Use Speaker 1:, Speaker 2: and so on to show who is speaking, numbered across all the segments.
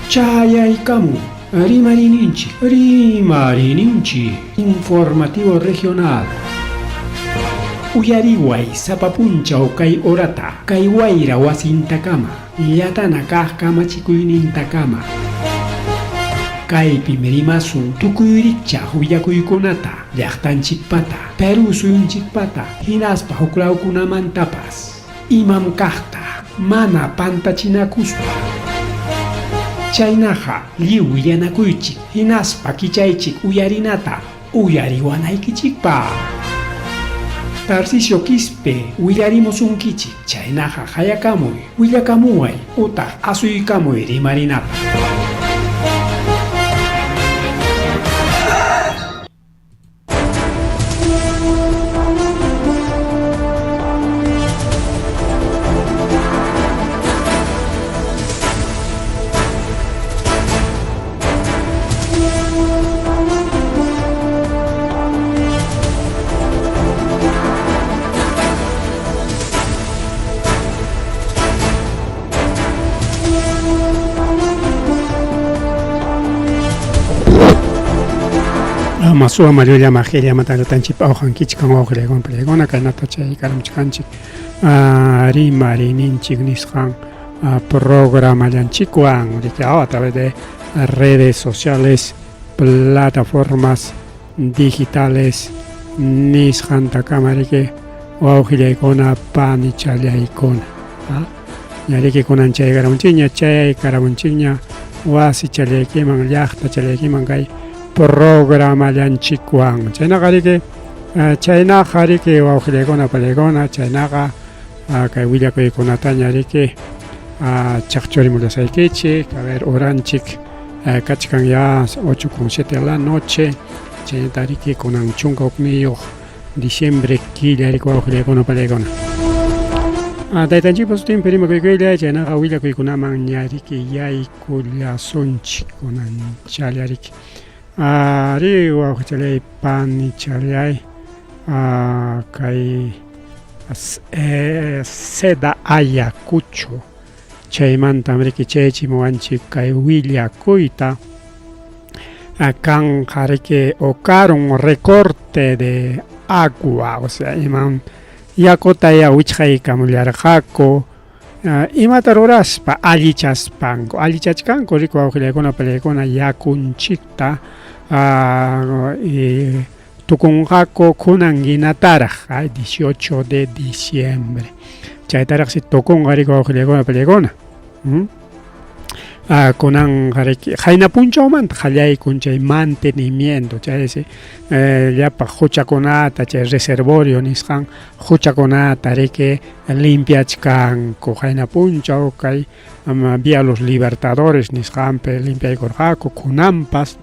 Speaker 1: Chayaykamun Rimariyninchik, Rimariyninchik Informativo Regional. Uyariway sapa punchaw kay horata, kay wayra wasintakama, llatana kaq kamachikuynintakama. Kaypim rimasun tukuy rikchaq willakuykunata, llaqtanchikpata, Perú suyunchikpata, hinaspa huklawkunamantapas. Imam kaqta mana pantachinakuspa. Chaynaqa lliw willanakuychik hinaspa kichaychik uyarinata uyariwanaykichikpaq. Tarcisio Quispe willarimusunkichik, chaynaqa qayakamuy, willakamuway utaq asuykamuy rimarinapaq.
Speaker 2: Masuwa mallulla majilla matallutanchik p'awqankichik wawqillaykuna parillaykuna kaynata chay karamchikanchik rimariyninchik nisqan programallanchikwan riki a través de redes sociales plataformas digitales nisqantakama riki wawqillaykuna panichallaykuna ña riki kunan chaykaramunchikña chaykaramunchikña wasichallaykiman llaqtachallaykiman kay programallanchikwan chaynaqa riki chaynaqa riki wawqillaykuna panillaykuna chaynaqa kay willakuykunataña riki chaqchurimullasaykichik a ver horanchik kachkan ya 8:07 de la noche chaynata riki kunan 11 diciembre killa riki wawqillaykuna panillaykuna taytanchikpa sutinpi rimakuykulla chaynaqa willakuykunaman ña riki yaykullasunchik kunan challa riki ari wawqichallay panichallay kay Seda Ayacucho chaymantam riki chaychimuwanchik kay willakuyta kanqa riki o karun recorte de agua o sea imam yakuta ya wichqaykamullarqaku imata ruraspa allichaspanku allichachkanku riki wawqillaykuna panillaykuna yakunchikta tukunqaku kunan hinataraq 18 de diciembre chaytaraqsi tukunqa riki wawqillaykuna panillaykuna kunanqa riki qayna punchawmanta qallaykun chay mantenimiento chaysi llapa quchakunata chay reservorio nisqan quchakunata riki limpiachkanku qayna punchaw kay vía los libertadores nisqanpi limpiaykurqaku kunanpas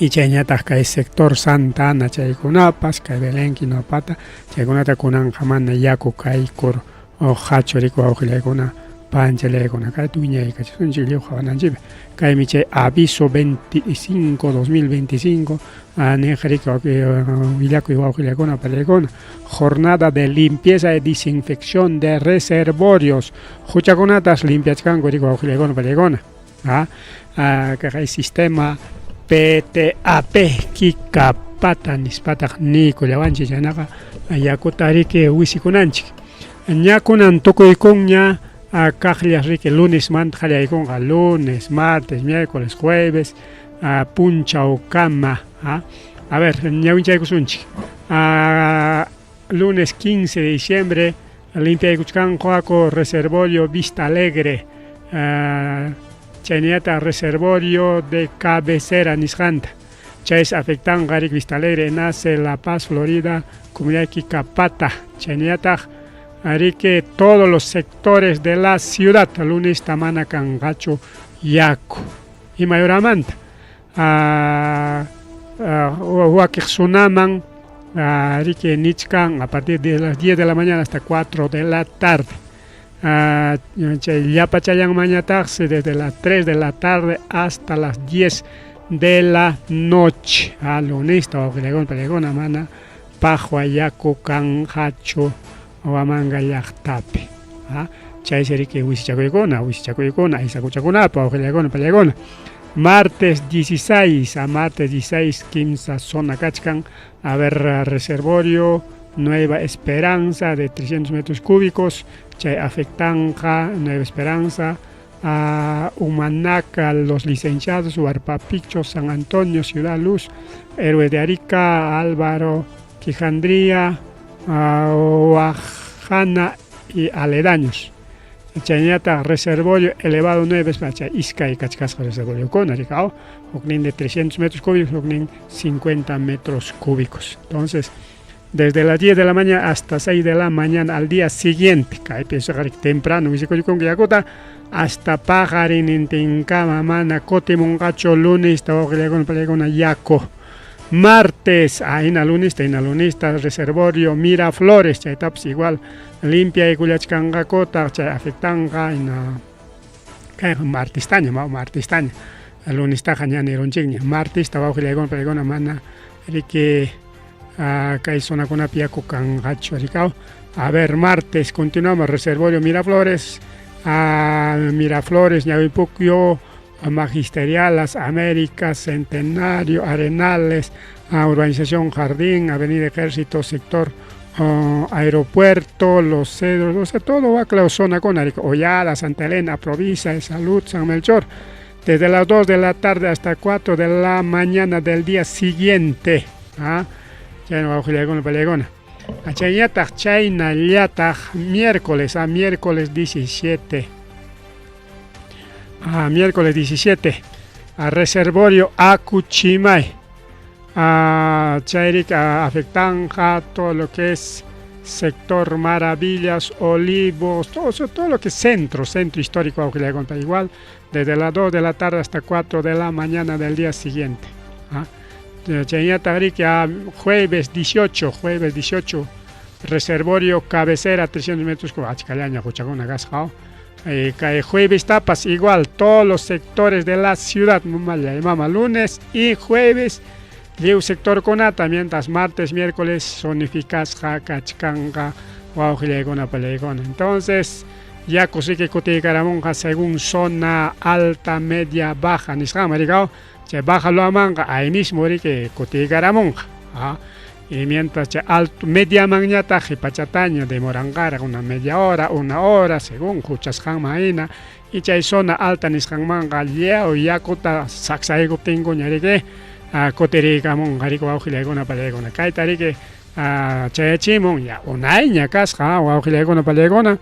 Speaker 2: y chayñataq kay sector Santa Ana chaykunapas kay Belén Quinopata chaykunata kunanqa mana yaku kaykur qachu riki wawqillaykuna panchallaykuna kay wiñaykachisunchik lliw qhawananchikpi kaymi chay aviso 25 2025 niq riki willakuy wawqillaykuna pallaykuna jornada de limpieza y desinfección de reservorios huchakunatas limpiachkanku riki wawqillaykuna pallaykuna kay sistema PTAP kikapata nispataq niykullawanchik chaynaqa yakuta riki wisikunanchik ña kunan tukuykunña kaqllas riki lunesmanta qallaykunqa lunes martes miércoles jueves punchawkama a ver ñawinchaykusunchik lunes 15 de diciembre limpiaykuchkanqaku reservorio Vista Alegre chaynallataq reservorio de cabecera nisqanta chaysi afectanqa riki Vista Alegre nace La Paz Florida comunidad Kikapata chaynallataq riki todos los sectores de la ciudad lunesta mana kanqachu yaku imayuramanta wakiq sunaman riki nichkan a partir de las 10 de la mañana hasta 4 de la tarde chay llapachallanmanñataqsi desde las 3 de la tarde hasta las 10 de la noche lunesta wawqillaykuna panillaykuna mana paqwa yaku kanqachu Huamanga llaqtapi. Chaysi riki wisichakuykuna, wisichakuykuna, aysakuchakunapa, wawqillaykuna, pallaykuna. Martes 16, a martes 16, kimsa zona kachkan. A ver, reservorio Nueva Esperanza de 300 metros cúbicos, chay afectanqa Nueva Esperanza, a Umanaca, Los Licenciados, Huarpapicho, San Antonio, Ciudad Luz, Héroes de Arica, Álvaro, Quijandría, Oaxana y aledaños. Chaynallataq reservorio elevado 9 chay iskay kachkasqa reservoriokuna rikaw, huknin de 300 metros cúbicos, huknin 50 metros cúbicos. Entonces, desde las 10 de la mañana hasta 6 de la mañana al día siguiente, kaypi temprano wisikuykunki yakuta, hasta paqarinintinkama mana kutimunqachu lunista wawqillaykuna pallaykuna yaku. Martes, ahina lunista, hina lunista, reservorio Miraflores, chaytapas igual limpiaykullachkanqakutaq, chay afectanqa, hina kayqa martistaña, martistaña, lunistaqa ña nirunchikña, martista wawqillaykuna pallaykuna mana riki kay zonakunapi yaku kanqachu rikaw. A ver, martes continuamos, reservorio Miraflores, Miraflores, Ñawipucyo, Magisterial, Las Américas, Centenario, Arenales, Urbanización Jardín, Avenida Ejército, sector Aeropuerto, Los Cedros, o sea, todo va a la zona con Hoyada, Santa Elena, Provisa, Salud, San Melchor, desde las 2 de la tarde hasta 4 de la mañana del día siguiente. Ya no va a Chaynataq chaynallataq miércoles a miércoles 17. A miércoles 17 a reservorio Acuchimay. A chayrik afectanja todo lo que es sector Maravillas, Olivos, todo, todo lo que es centro, centro histórico igual, desde las 2 de la tarde hasta 4 de la mañana del día siguiente. Chaynataq a jueves 18, jueves 18, reservorio cabecera 300 metros cúbicos, achkallaña quchakuna kasqa. Kay jueves tapas igual, todos los sectores de la ciudad, mama lunes y jueves, lliw sectorkunata, mientras martes, miércoles zonificasqa kachkanqa wawqillaykuna pallaykuna. Entonces, yaku siki kutiykaramunqa según zona alta, media, baja nisqanman rikaw, chay baja loamanqa ahí mismo riki kutiykaramunqa. Y mientras chay alto, mediamanñataq qhipachataña demoranqaraq una media hora, una hora, según huchasqanman hina, y chay zona alta nisqanmanqa lliw yakuta saksaykuptinkuña riki kutiriykamunqa riki wawqillaykuna pallaykuna. Kayta riki chayachimun ya unayña kasqa wawqillaykuna pallaykuna,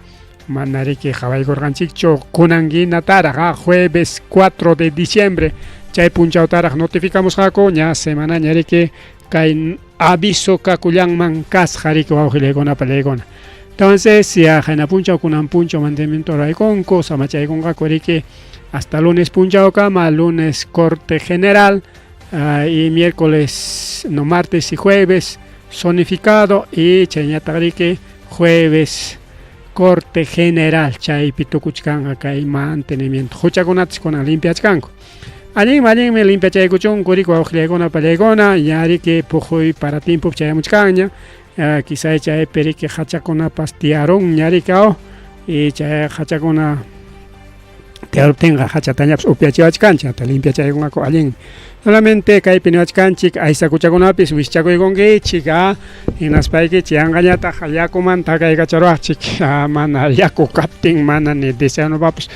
Speaker 2: mana riki qhawaykurqanchikchu kunanhinataraq jueves 4 de diciembre chay punchawtaraq notificamusqaku ña semanaña riki kay aviso kakullanman kasqa riki wawqillaykuna pallaykuna. Entonces ya qayna punchaw kunan punchaw mantenimiento ruraykunku samachaykunqaku riki hasta lunes punchawkama, lunes corte general y miércoles, no, martes y jueves zonificado y chayñataq riki jueves corte general chaypi tukuchkanqa kay mantenimiento huchakunatas kunan limpiachkanku. Allinmi, allinmi limpiachaykuchunku riki wawqillaykuna pallaykuna, ña riki puquy para tiempo chayamuchkanña, quizá chaypi riki hachakunapas tiyarunña riki y chay hachakuna tiyaruptinqa hachatañapas upyachiwachkanchik, limpiachaykunqaku allinmi. Solamente kaypi niwachkanchik aysakuchakunapis wischakuykunkichik hinaspaykichik yanqañataq yakumanta kaykacharuwaqchik mana yaku kaptin mana ni desayunopapas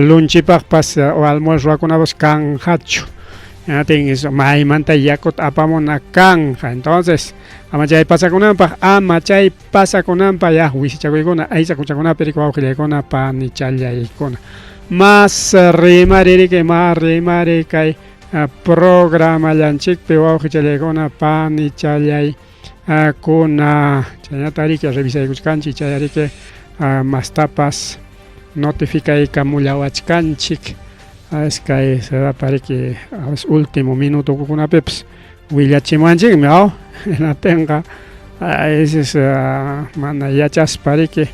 Speaker 2: lunchipaqpas o almuerzo ruwakunapas kanqachu. Natin maymanta yakuta apamuna kanja. Entonces, ama chay pasakunanpaq, ama chay pasakunanpaq ya wisichakuykuna aysakuchakunapi riki wawqillaykuna panichallaykuna. Mas rimari riki, mas rimari kay programallanchikpi wawqichallaykuna panichallay kuna chaynata riki revisaykuchkanchik chay riki mastapas notificaykamullawachkanchik. Es kay se da para que a veces último minuto kunapipas willachimuwanchikmi aw hinatinqa a veces mana yachaspa riki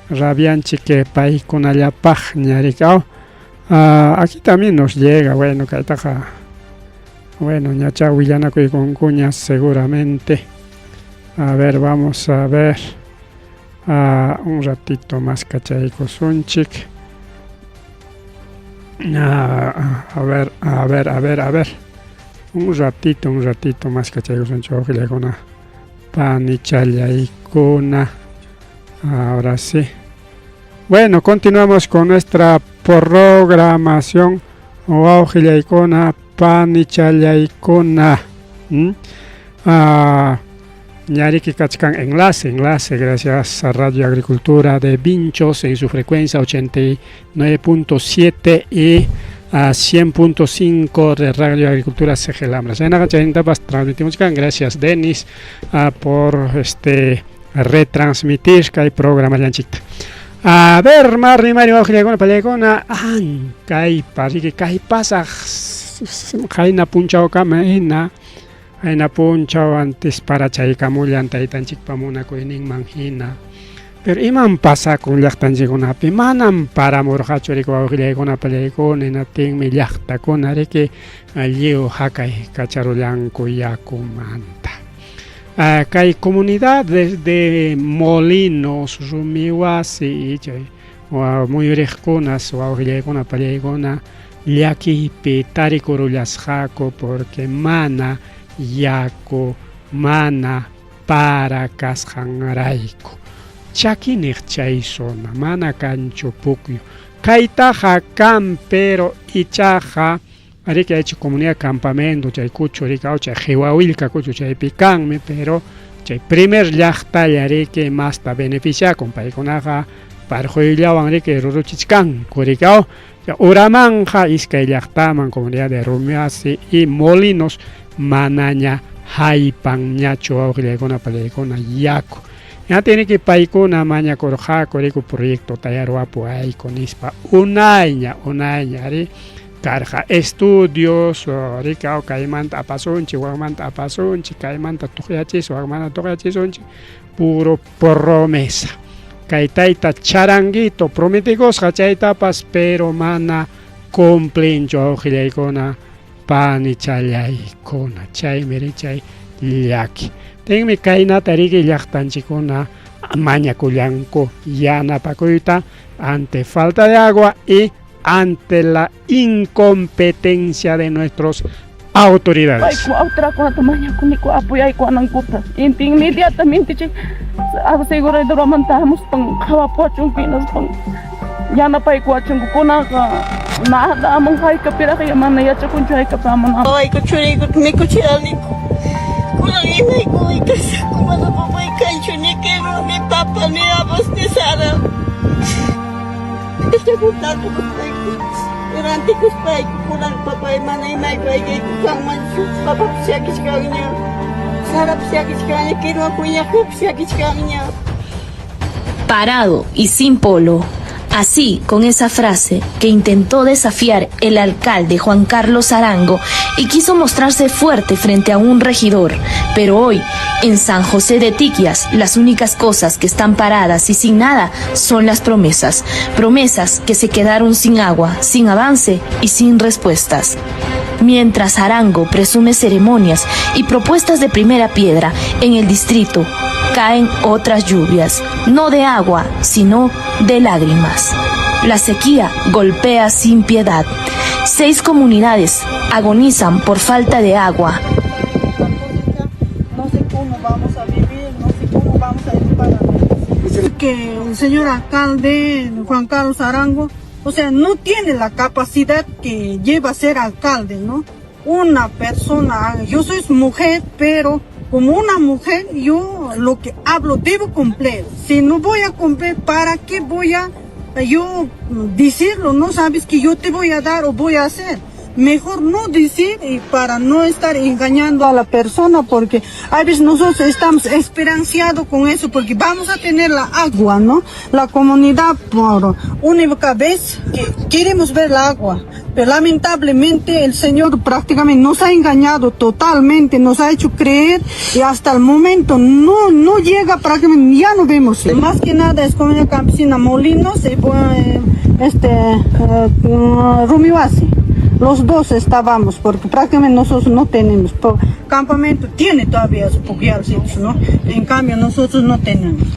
Speaker 2: rabianchik paykunallapaqña riki aw. Aquí también nos llega, bueno, kaytaqa bueno, ñacha willanakuykunkuña seguramente. A ver, vamos a ver. Un ratito más kachaykusunchik. A ver, a ver, a ver, a ver. Un ratito, un ratito más kachaykusunchik wawqillaykuna, panichallaykuna. Ahora sí. Bueno, continuamos con nuestra programación. Wawqillaykuna, panichallaykuna. Ñariki kachkan enlace, enlace, gracias a Radio Agricultura de Vinchos en su frecuencia 89.7 y a 100.5 de Radio Agricultura Cegelambra. Transmitimos, gracias Denis por este retransmitir kay programa llanchikta. A ver, Marni Mari wawqillaykuna pallaykuna, an kay pariki kay pasaq qayna punchawkama hina qayna punchaw antes parachaykamullan taytanchikpa munakuyninman hina. Pero imam pasakun llaqtanchikkunapi, manam paramurqachu riki wawqillaykuna pallaykuna, hinaptinmi llaqtakuna riki lliw hakay kacharullanku yakumanta. Kay comunidad desde Molinos, Rumiwasi, chay muyuriqkunas wawqillaykuna pallaykuna llakiypi tarikurullasqaku porque mana yaku, mana para kasqanrayku. Chakiniq chay zona, mana kanchu pukyu. Kaytaqa kan, pero ichaqa riki aychu comunidad campamento chay kuchu riki chay Qiwawillka kuchu chaypi kanmi, pero chay primer llaqtalla riki masta beneficiakun, paykunaqa parquyllawan riki ruruchichkanku riki uramanja iskay llaqtaman comunidad de Rumiwasi y Molinos manaña haypanñachu wawqillaykuna pallaykuna yaku. Ya tiene que paykuna mañakurqaku riku proyecto tayarwapuwayku nispa unayña unayña ari karqa estudios riki kaymanta apasunchik wakmanta apasunchik kaymanta tuqyachisun wakmanta tuqyachisunchik puro promesa. Kay tayta Charanguito prometikusqa chaytapas pero mana cumplinchu wawqillaykuna panichallaykuna chaymi ri chay llaki. Tinmi kaynata riki llaqtanchikkuna mañakullanku yanapakuyta ante falta de agua y ante la incompetencia de nuestros autoridades.
Speaker 3: Payku awtrakunata mañakuniku apoyaykuwanankuta inti inmediatamente chay aseguradoramanta hamuspan qhawapuwachunku hinaspan yanapaykuwachunku kunaqa nada aman haykapiraq mana yachakunchu haykapi hamunanpaq.
Speaker 4: Wawayku churiykuta mikuchiraniku. Kunan imayku kasaqku mana papay kanchu ni quinua ni papa ni habas ni sara. Tatukuspayku rantikuspayku kunan papay mana imayku ayllayku kanmanchu papapas llakichkanña sarapas llakichkanña quinua puñaqpas llakichkanña.
Speaker 5: Parado y sin polo. Así, con esa frase que intentó desafiar el alcalde Juan Carlos Arango y quiso mostrarse fuerte frente a un regidor. Pero hoy, en San José de Tiquias, las únicas cosas que están paradas y sin nada son las promesas. Promesas que se quedaron sin agua, sin avance y sin respuestas. Mientras Arango presume ceremonias y propuestas de primera piedra en el distrito, caen otras lluvias, no de agua, sino de lágrimas. La sequía golpea sin piedad. 6 comunidades agonizan por falta de agua.
Speaker 4: No sé cómo vamos a vivir, no sé cómo vamos a educar a nuestros hijos.
Speaker 6: Que el señor alcalde Juan Carlos Arango, no tiene la capacidad que lleva a ser alcalde, ¿no? Una persona, yo soy mujer, pero como una mujer, yo lo que hablo debo cumplir. Si no voy a cumplir, ¿para qué voy a yo decirlo? No sabes que yo te voy a dar o voy a hacer. Mejor no decir y para no estar engañando a la persona, porque a veces nosotros estamos esperanzados con eso, porque vamos a tener la agua, ¿no? La comunidad por única vez que queremos ver la agua, pero lamentablemente el señor prácticamente nos ha engañado totalmente, nos ha hecho creer y hasta el momento no llega prácticamente, ya no vemos. Más que nada es comunidad campesina Molinos y Rumiwasi. Los dos estábamos, porque prácticamente nosotros no tenemos. Campamento tiene todavía su pugyalcitos, ¿no? En cambio nosotros no tenemos.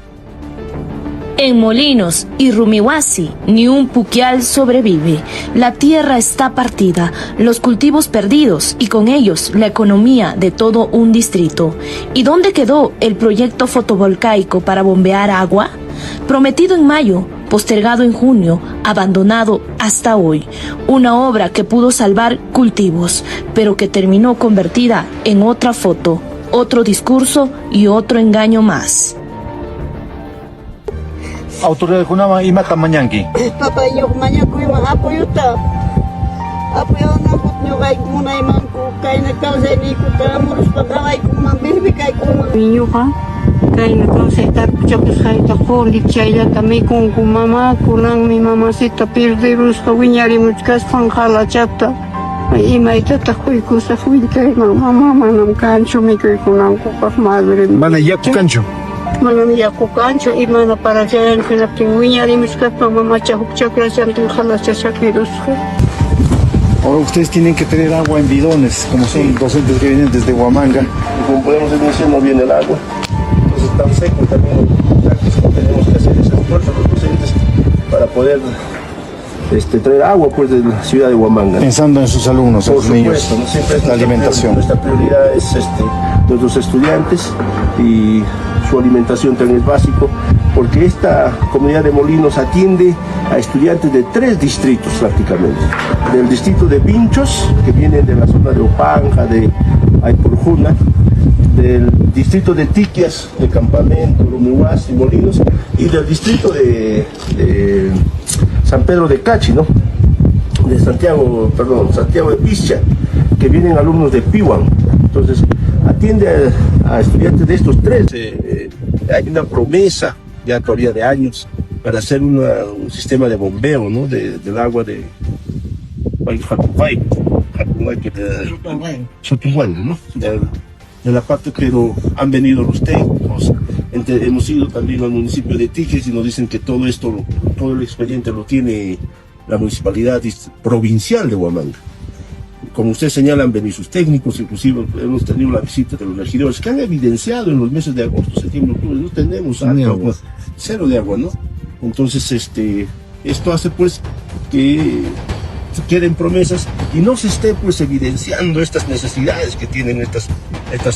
Speaker 5: En Molinos y Rumihuasi ni un puquial sobrevive. La tierra está partida, los cultivos perdidos y con ellos la economía de todo un distrito. ¿Y dónde quedó el proyecto fotovoltaico para bombear agua? Prometido en mayo, postergado en junio, abandonado hasta hoy. Una obra que pudo salvar cultivos, pero que terminó convertida en otra foto, otro discurso y otro engaño más.
Speaker 7: Autoridadkunaman imatam mañanki?
Speaker 4: Papay, ñuqa mañakuyman apoyota. Apoyawanankuta ñuqayku munaymanku kayna kawsayniykuta amuruspa qawaykunman birmikaykunman.
Speaker 6: Ñuqa kayna kawsay tarpuchakusqayta quni chayllata mikunku mamá kunanmi mamacita perderusqa wiñarimuchkaspan qalachata imaytataq quykusaq willkayman mamá manam kanchu mikuykunankupaq madre.
Speaker 7: Mana yaku kanchu.
Speaker 6: Manam yaku kanchu imana para chayanchu hinaptin wiñarimuchkaspan mamacha huk chakrachantin qalacha chakirusqa.
Speaker 7: Ahora ustedes tienen que tener agua en bidones, como son docentes que vienen desde Huamanga.
Speaker 8: Como podemos evidenciar, no viene el agua. Entonces, tan seco también los tanques que tenemos que hacer ese esfuerzo los docentes para poder traer agua pues, de la ciudad de Huamanga.
Speaker 7: Pensando en sus alumnos, en
Speaker 8: Por
Speaker 7: sus niños,
Speaker 8: supuesto, ¿no? Siempre es
Speaker 7: la alimentación.
Speaker 8: Nuestra prioridad es nuestros estudiantes y su alimentación también es básico, porque esta comunidad de Molinos atiende a estudiantes de 3 distritos prácticamente. Del distrito de Vinchos, que vienen de la zona de Opanja, de Ayporjuna, del distrito de Tiquias, de Campamento, Rumihuasi, Molinos, y del distrito de San Pedro de Cachi, ¿no? De Santiago, perdón, Santiago de Pischa, que vienen alumnos de Pihuan. Entonces, atiende a estudiantes de estos 3. Hay una promesa ya todavía de años para hacer un sistema de bombeo, ¿no? Del agua de Jacupay, Sotuhuan, ¿no? De la parte, pero han venido los técnicos, hemos ido también al municipio de Tiques y nos dicen que todo esto, todo el expediente lo tiene la municipalidad provincial de Huamanga. Como usted señala, han venido sus técnicos, inclusive hemos tenido la visita de los regidores que han evidenciado en los meses de agosto, septiembre, octubre, no tenemos agua,
Speaker 7: agua.
Speaker 8: cero de agua, ¿no? Entonces, esto hace pues que queden promesas y no se esté pues evidenciando estas necesidades que tienen estas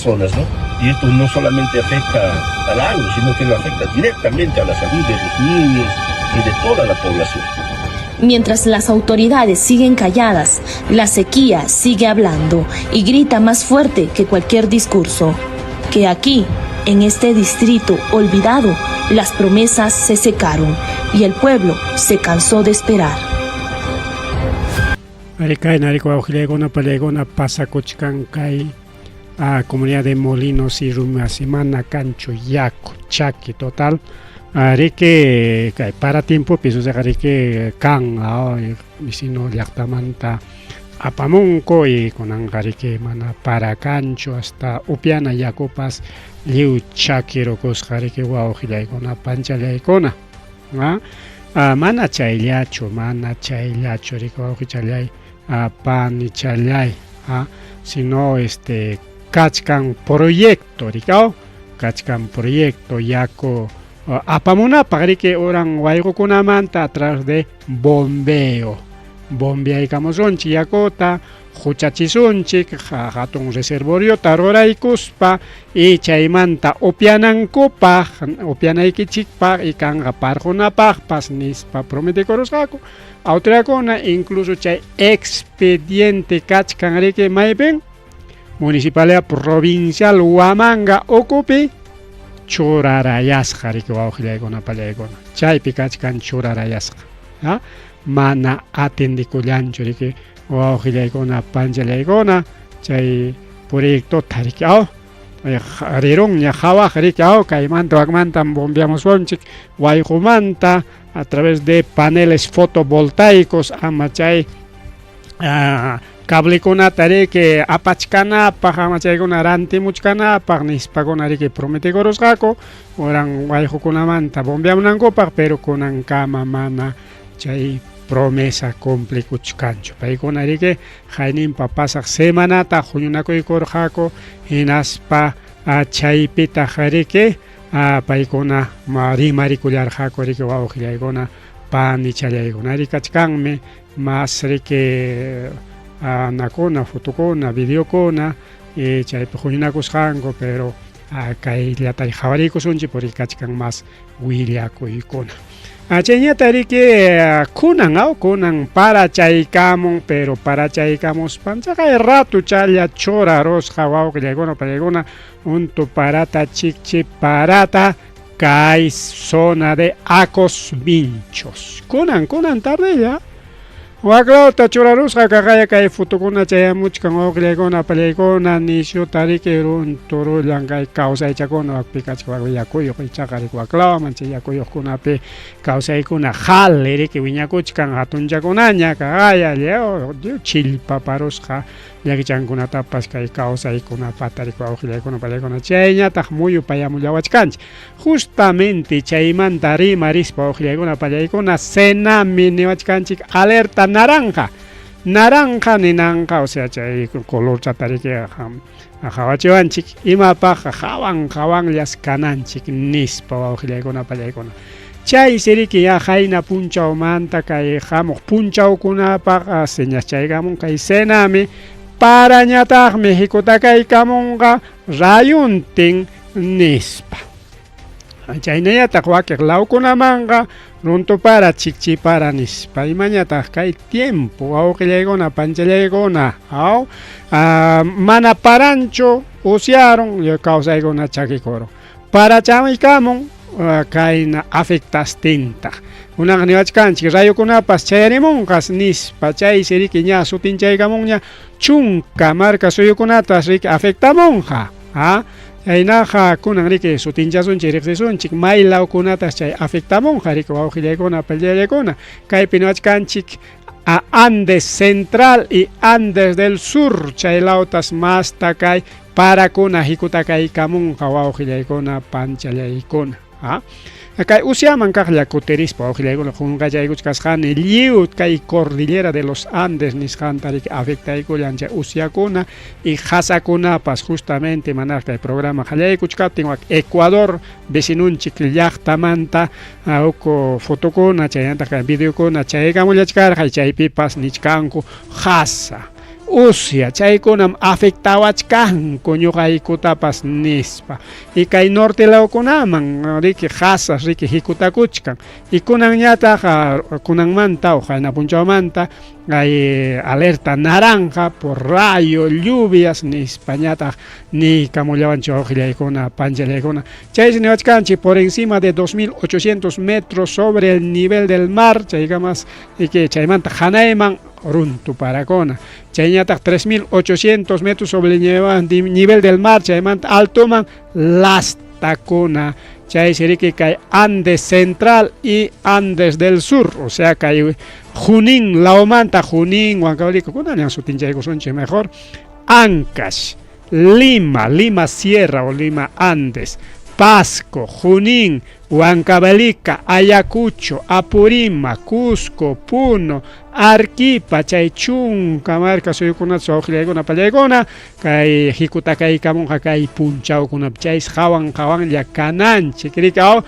Speaker 8: zonas, ¿no? Y esto no solamente afecta al agro, sino que lo afecta directamente a la salud de los niños y de toda la población.
Speaker 5: Mientras las autoridades siguen calladas, la sequía sigue hablando y grita más fuerte que cualquier discurso. Que aquí, en este distrito olvidado, las promesas se secaron y el pueblo se cansó de esperar.
Speaker 2: Arikay, nariko, auxilaykuna, palaykuna, pasakuchkan kay a comunidad de Molinos y Rumihuasi, mana kanchu yaku, chaki total. Arike, kay para tiempo, piso se arike kan, vecino llaqtamanta apamunko y kunanqa arike mana para kanchu hasta upiana yakupas lliw chakirukusqa arike wawqillaykuna, panchallaykuna, ¿ah? Mana chayllachu, mana chayllachu, arike wawqichallay, panichallay, sino kachkan proyecto, rikao, kachkan proyecto yaku apamunapaq riki uran wayqukunamanta a través de bombeo. Bombeaykamusunchik yakuta, huchachisunchik, hatun reservoriota ruraykuspa y chaymanta upianankupaq, upianaykichikpaq y kanqa parqunapaqpas nispa prometikurusqaku. Autoridadkuna incluso chay expediente kachkan riki maypin Municipalidad Provincial Huamanga ukupi churarayasqa riki wawqillaykuna pallaykuna. Chaypi kachkan churarayasqa, ¿ah? Mana atendikullanchu riki wawqillaykuna panchallaykuna chay proyectota riki, aw, rirunña qhawaq riki, aw, kaymanta wakmanta bombeamusunchik wayqumanta a través de paneles fotovoltaicos ama chay cablekunata riki apachkanapaq, ama chaykuna rantimuchkanapaq nispakuna riki prometikurusqaku uran wayqukunamanta bombeamunankupaq, pero kunankama mana chay promesa cumplikuchkanchu. Paykuna riki hayninpa pasaq semanata huñunakuykurqaku hinaspa chaypitaq riki Paykuna rimarikullarqaku riki wawqillaykuna panichallaykuna rikachkanmi mas riki anakuna fotokuna videokuna y chaypi huñunakusqanku pero kayllata qhawariykusunchik porque kachkan mas willakuykuna. Chayñata riki kunan aw kunan parachaykamun pero parachaykamuspan chaqay ratu challa churarusqa wawqillaykuna pallaykuna untu parata chikchi parata kay zona de Acos Vinchos. Kunan kunan tardella Waklawta churarusqa kaqaya kay fotokuna chayamuchkan wawqillaykuna apallaykuna nisyuta riki runturullan kay kawsaychakuna wakpi kachka wak yakuyuq ichaqa riki waklawman chay yakuyuqkunapi kawsaykuna qhali riki wiñakuchkan hatunchakunaña kaqaya lliw chillpaparusqa llakichankunatapas kay kawsaykunapata riki wawqillaykuna apallaykuna chayñataq muyupayamullawachkanchik Justamente chaymanta rimarispa wawqillaykuna pallaykuna Senami niwachkanchik alerta naranja. Naranja ninanqa, o sea, chay colorchata riki qawachiwanchik imapaqqa hawan hawanllas kananchik nispa wawqillaykuna pallaykuna. Chaysi riki ya qayna punchawmanta kay hamuq punchawkunapaq señaschaykamun kay Senami parañataqmi hikutakaykamunqa rayuntin nispa. Chaynallataq wakiq lawkunamanqa runtupara chikchipara nispa. Imañataq kay tiempo wawqillaykuna panchallaykuna aw mana paranchu usyarun kawsaykuna chakikurun. Parachamuykamun kayna afectastintaq. Kunanqa niwachkanchik rayukunapas chayarimunqas nispa chaysi riki ña sutinchaykamunña chunka marka suyukunatas riki afectamunqa. A Chaynaqa kunan riki sutinchasunchik riqsisunchik may lawkunatas chay afectamunqa riki wawqillaykuna pallallaykuna kaypi niwachkanchik a Andes Central y Andes del Sur chay lawtas masta kay parakuna hikutakaykamunqa wawqillaykuna panchallaykuna. A Kay usyaman kaqlla kutirispa wawqillaykuna qunqachaykuchkasqani lliw kay cordillera de los Andes nisqanta riki afectaykullan chay usyakuna y qasakunapas justamente manaraq kay programa qallaykuchkaptin wak Ecuador vecinunchik llaqtamanta huk fotokuna chaynataq kay videokuna chaykamullachkarqa y chaypipas nichkanku qasa usya chaykunam afectawachkanku ñuqaykutapas nispa y kay norte lawkunaman riki qasas riki hikutakuchkan y kunanñataq kunanmanta o qayna punchawmanta kay alerta naranja por rayo lluvias nispañataq niykamullawanchik wawqillaykuna panchallaykuna chaysi niwachkanchik por encima de 2800 metros sobre el nivel del mar chaykamas chaymanta hanayman runtu parakuna chayñataq 3800 metros sobre el nivel del mar chaymanta altoman lastakuna chaysi riki kay Andes Central y Andes del Sur o sea kay Junín lawmanta Junín Huancavelica kunallan sutinchaykusunchik mejor Ancash Lima, Lima Sierra o Lima Andes, Pasco, Junín, Huancavelica, Ayacucho, Apurímac, Cusco, Puno, Arequipa, chay chunka marka suyukunata wawqillaykuna pallaykuna kay hikutakaykamunqa kay punchawkunapi chaysi hawan hawanlla kananchik riki aw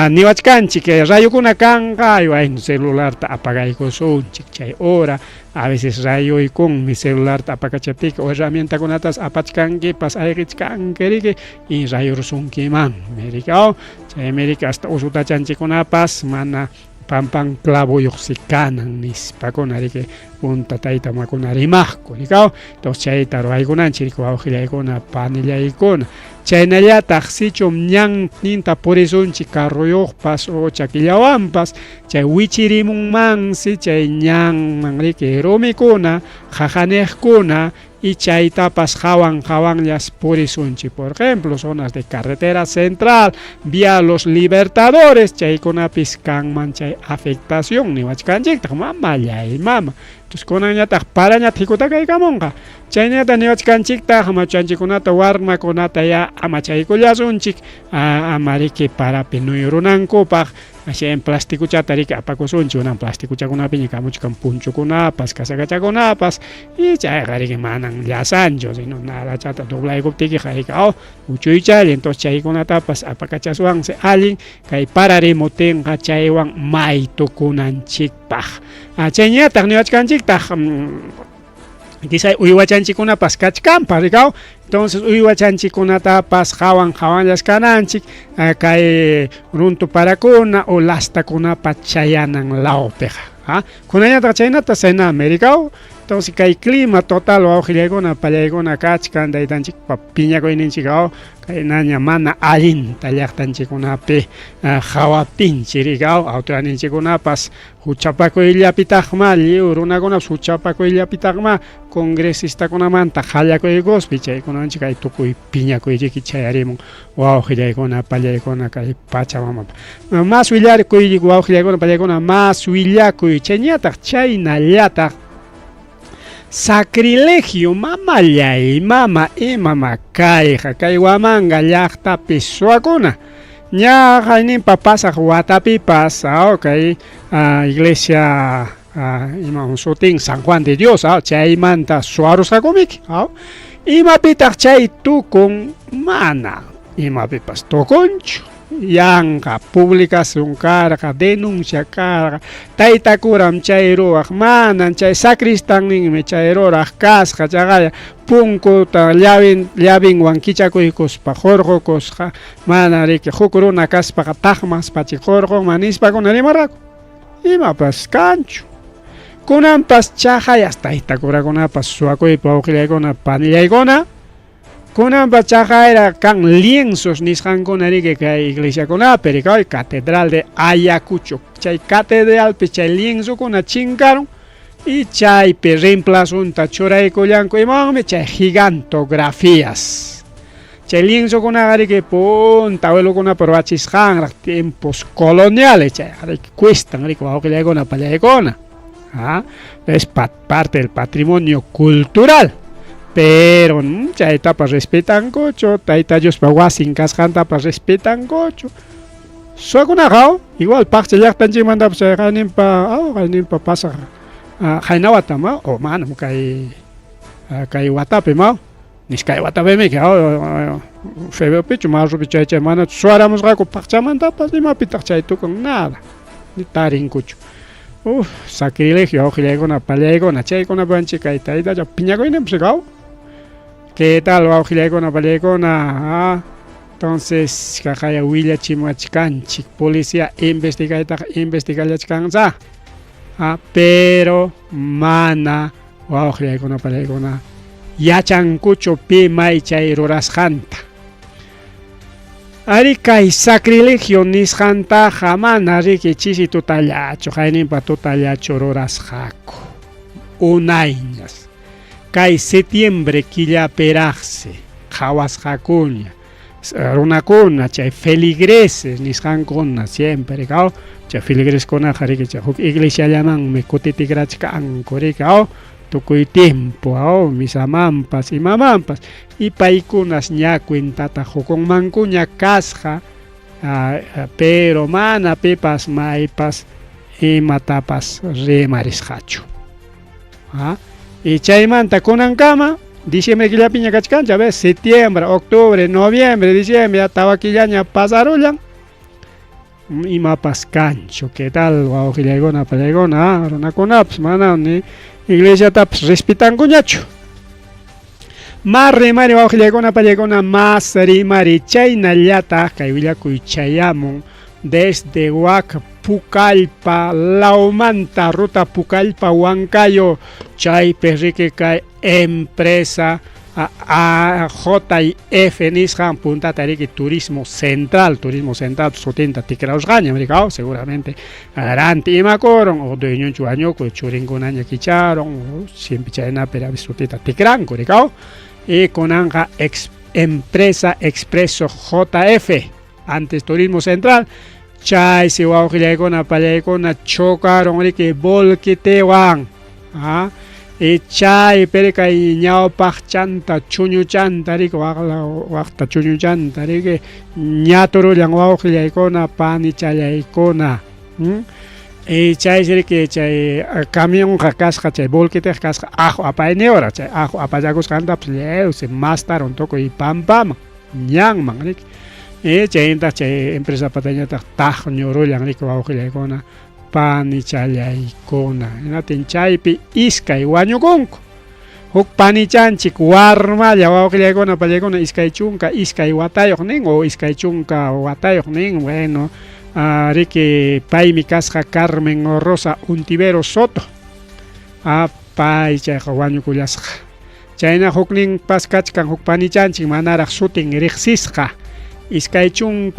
Speaker 2: niwachkanchik rayukuna kanqa aynu celularta apagaykusunchik chay hora a veces rayuykunmi celularta apakachaptiki o herramientakunatas apachkankipas ayqichkanki riki y rayurusunkimanmi riki aw chaymi riki hasta usutachanchikkunapas mana pampan clavoyuqsi kanan nispakuna riki punta tayta mamakuna rimaqku riki aw entonces chayta ruwaykunanchik riki wawqillaykuna panillaykuna chaynallataq sichum ñanninta purisunchik carroyuqpas o chakillawanpas chay wichirimunmansi chay ñanman riki rumikuna qaqaniqkuna y chaytapas hawan hawanllas purisunchik por ejemplo zonas de carretera central vía los libertadores chaykunapis kanman chay afectación niwachkanchiktaq mamallay mama entonces kunanñataq parañataq hikutakaykamunqa Chaynata niwachkanchiktaq amachanchikkunata warmakunata ya amachaykullasunchik ama riki parapi nuyurunankupaq. Ashayan plastikuchata riki apakusunchik, kunan plastikuchakunapiña kamuchkan punchukunapas, kasakachakunapas, y chayqa riki manan llasanchu, sino nalachata doblaykuptikiqa riki aw uchuychalla, entonces chaykunatapas apakachaswansi allin kay pararimutinqa chaywan maytukunanchikpaq. Chayñataq niwachkanchiktaq quizá uywachanchikkunapas kachkanpas rikaw, entonces uywachanchikkunatapas qawan qawanllas kananchik kay runtu parakuna o lastakunapa chayanan lawpiqa. Kunallataq chaynata cename rikaw, entonces kay clima total wawqillaykuna pallaykuna kachkan taytanchikpa piñakuyninchik aw kaynaña mana allinta llaqtanchikkunapi qawaptinchik rikaw, autoridadninchikkunapas Huchapakuyllapitaqmá, lliw runakunapas huchapakuyllapitaqmá congresistakunamanta qallakuykuspi chaykunawanchik kay tukuy piñakuychiki chayarimun wawqillaykuna pallaykuna kay Pachamamapa. Más willakuy wawqillaykuna pallaykuna más willakuy chayñataq chaynallataq sacrilegio mamallay mama imama kayqa kay Huamanga llaqtapi suwakuna. Ña qayninpa pasaq watapipas kay iglesia ima sutin San Juan de Dios chaymanta suwarusqakumiki. Imapitaq chay tukun? Mana imapipas tukunchu. Yanqa publicación karqa, denuncia karqa, tayta curam chay ruwaq, manan chay sacristanninmi chay ruraq kasqa, chaqaya punkuta llavin llavinwan kichakuykuspa hurqukusqa, mana riki huk runa kaspaqa taqmaspachi hurqunman nispakuna rimarqaku. Imapas kanchu. Kunanpas chaqayas tayta curakunapas suwakuypa wawqillaykuna panillaykuna, kunanpas chaqayra kan lienzos nisqankuna riki kay iglesiakunapi riki, catedral de Ayacucho, chay catedralpi chay lienzokuna chinkarun y chaypi reemplazonta churaykullanku imawanmi chay gigantografías. Chay lienzokunaqa riki punta abuelokunapa ruwachisqanraq tiempos coloniales chayqa riki cuestan riki wawqillaykuna pallaykuna. ¿Ah? Es parte del patrimonio cultural. Pero chaytapas respetankuchu, Tayta Diospa wasin kasqantapas respetankuchu. Suwakunaqa igual paqcha llaqtanchikmantapas chay qayninpa, qayninpa pasaq qayna watam, o manam kay kay watapi ma, iskay watapimi febreropichu marzopi chay chay manachu suwaramusqaku paqchamantapas imapitaq chay tukun nada, ni tarinkuchu. Uf, sacrilegio wawqillaykuna pallaykuna chaykunapanchik kay taytacha piñakuyninpas rikaw. ¿Qué tal wawqillaykuna pallaykuna? Ah, entonces kaqaya willachimachkanchik policía investigaytaqa investigallachkansa. Ah, pero mana wawqillaykuna pallaykuna yachankuchu pi may chay rurasqanta. Ari kay sacrilegio nisqantaqa mana riki chisi tutallachu, qayninpa tutallachu rurasqaku. Unayñas. Kay setiembre killapiraqsi qhawasqakuña runakuna chay feligreses nisqankuna siempre rikaw, chay feligreskunaqa riki chay huk iglesiallamanmi kutitikrachkanku rikaw, tukuy tiempo aw misamanpas imamanpas y paykunas ña cuentata qukunmankuña kasqa pero mana pipas maypas imatapas rimarisqachu. Y chaymanta kunankama diciembre killapiña kachkanchik, a ver, septiembre, octubre, noviembre, diciembre, ya tawa killaña pasarullan. Imapas kanchu, ¿qué tal wawqillaykuna pallaykuna, runakunapas mana ni iglesiatapas respetankuñachu. Mas rimari wawqillaykuna pallaykuna, mas rimari chaynallataq kay willakuy chayamun desde wak Pucallpa lawmanta, ruta Pucallpa Huancayo, chaypi riki kay empresa A J y F nisqan puntata riki Turismo Central, Turismo Central sutinta tikrarusqañam rikaw, seguramente ranti imakurun o dueñonchu wañuku churinkunaña kicharon, siempre chaynapi a veces sutita tikranku rikaw, y kunanqa ex, empresa Expreso JF, antes Turismo Central, chaysi wawqillaykuna pallaykuna chocaron riki volquetewan. Y chaypi kay ñawpaqchanta chuñuchanta riki waqta chuñuchanta riki ñaturullan wawqillaykuna panichallaykuna. Y chaysi riki chay camionqa kasqa chay volqueteqa kasqa aqhu apayniyuqraq chay aqhu apallakusqantapas lliwsi mastarun tukuy pampaman ñanman riki. Y chayntaq chay empresapatañataq taqñurullan riki wawqillaykuna panichallaykuna. Hinaptin chaypi iskay wañukunku. Huk panichanchik warmalla wawqillaykuna pallaykuna 22 watayuq nin o 20 watayuq nin, bueno, riki paymi kasqa Carmen Rosa Untivero Soto. Pay chayqa wañukullasqa. Chayna hukninpas kachkan huk panichanchik manaraq sutin riqsisqa. 25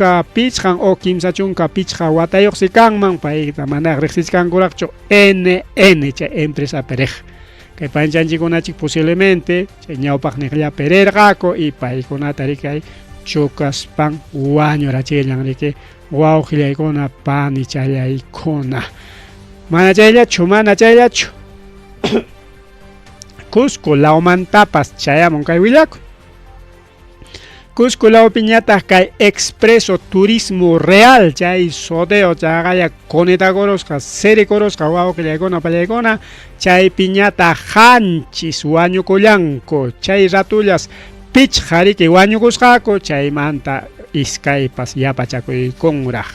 Speaker 2: o 35 watayuqsi kanman, payta manaraq riqsichkankuraqchu NN chay empresapi riq. Kay panichanchikkunachik posiblemente chay ñawpaqniqllapi rirqaku y paykunata riki kay chocaspan wañurachillan riki wawqillaykuna panichallaykuna. Mana chayllachu, mana chayllachu. Cusco lawmantapas chayamun kay willakuy. Cusco lawpiñataq kay Expreso Turismo Real chay sodeo chaqaya conetakurusqa sirikurusqa wawqillaykuna pallaykuna chaypiñataq qanchis wañukullanku chay ratullas pichqa riki wañukusqaku chaymanta iskaypas yapachakuykunraq.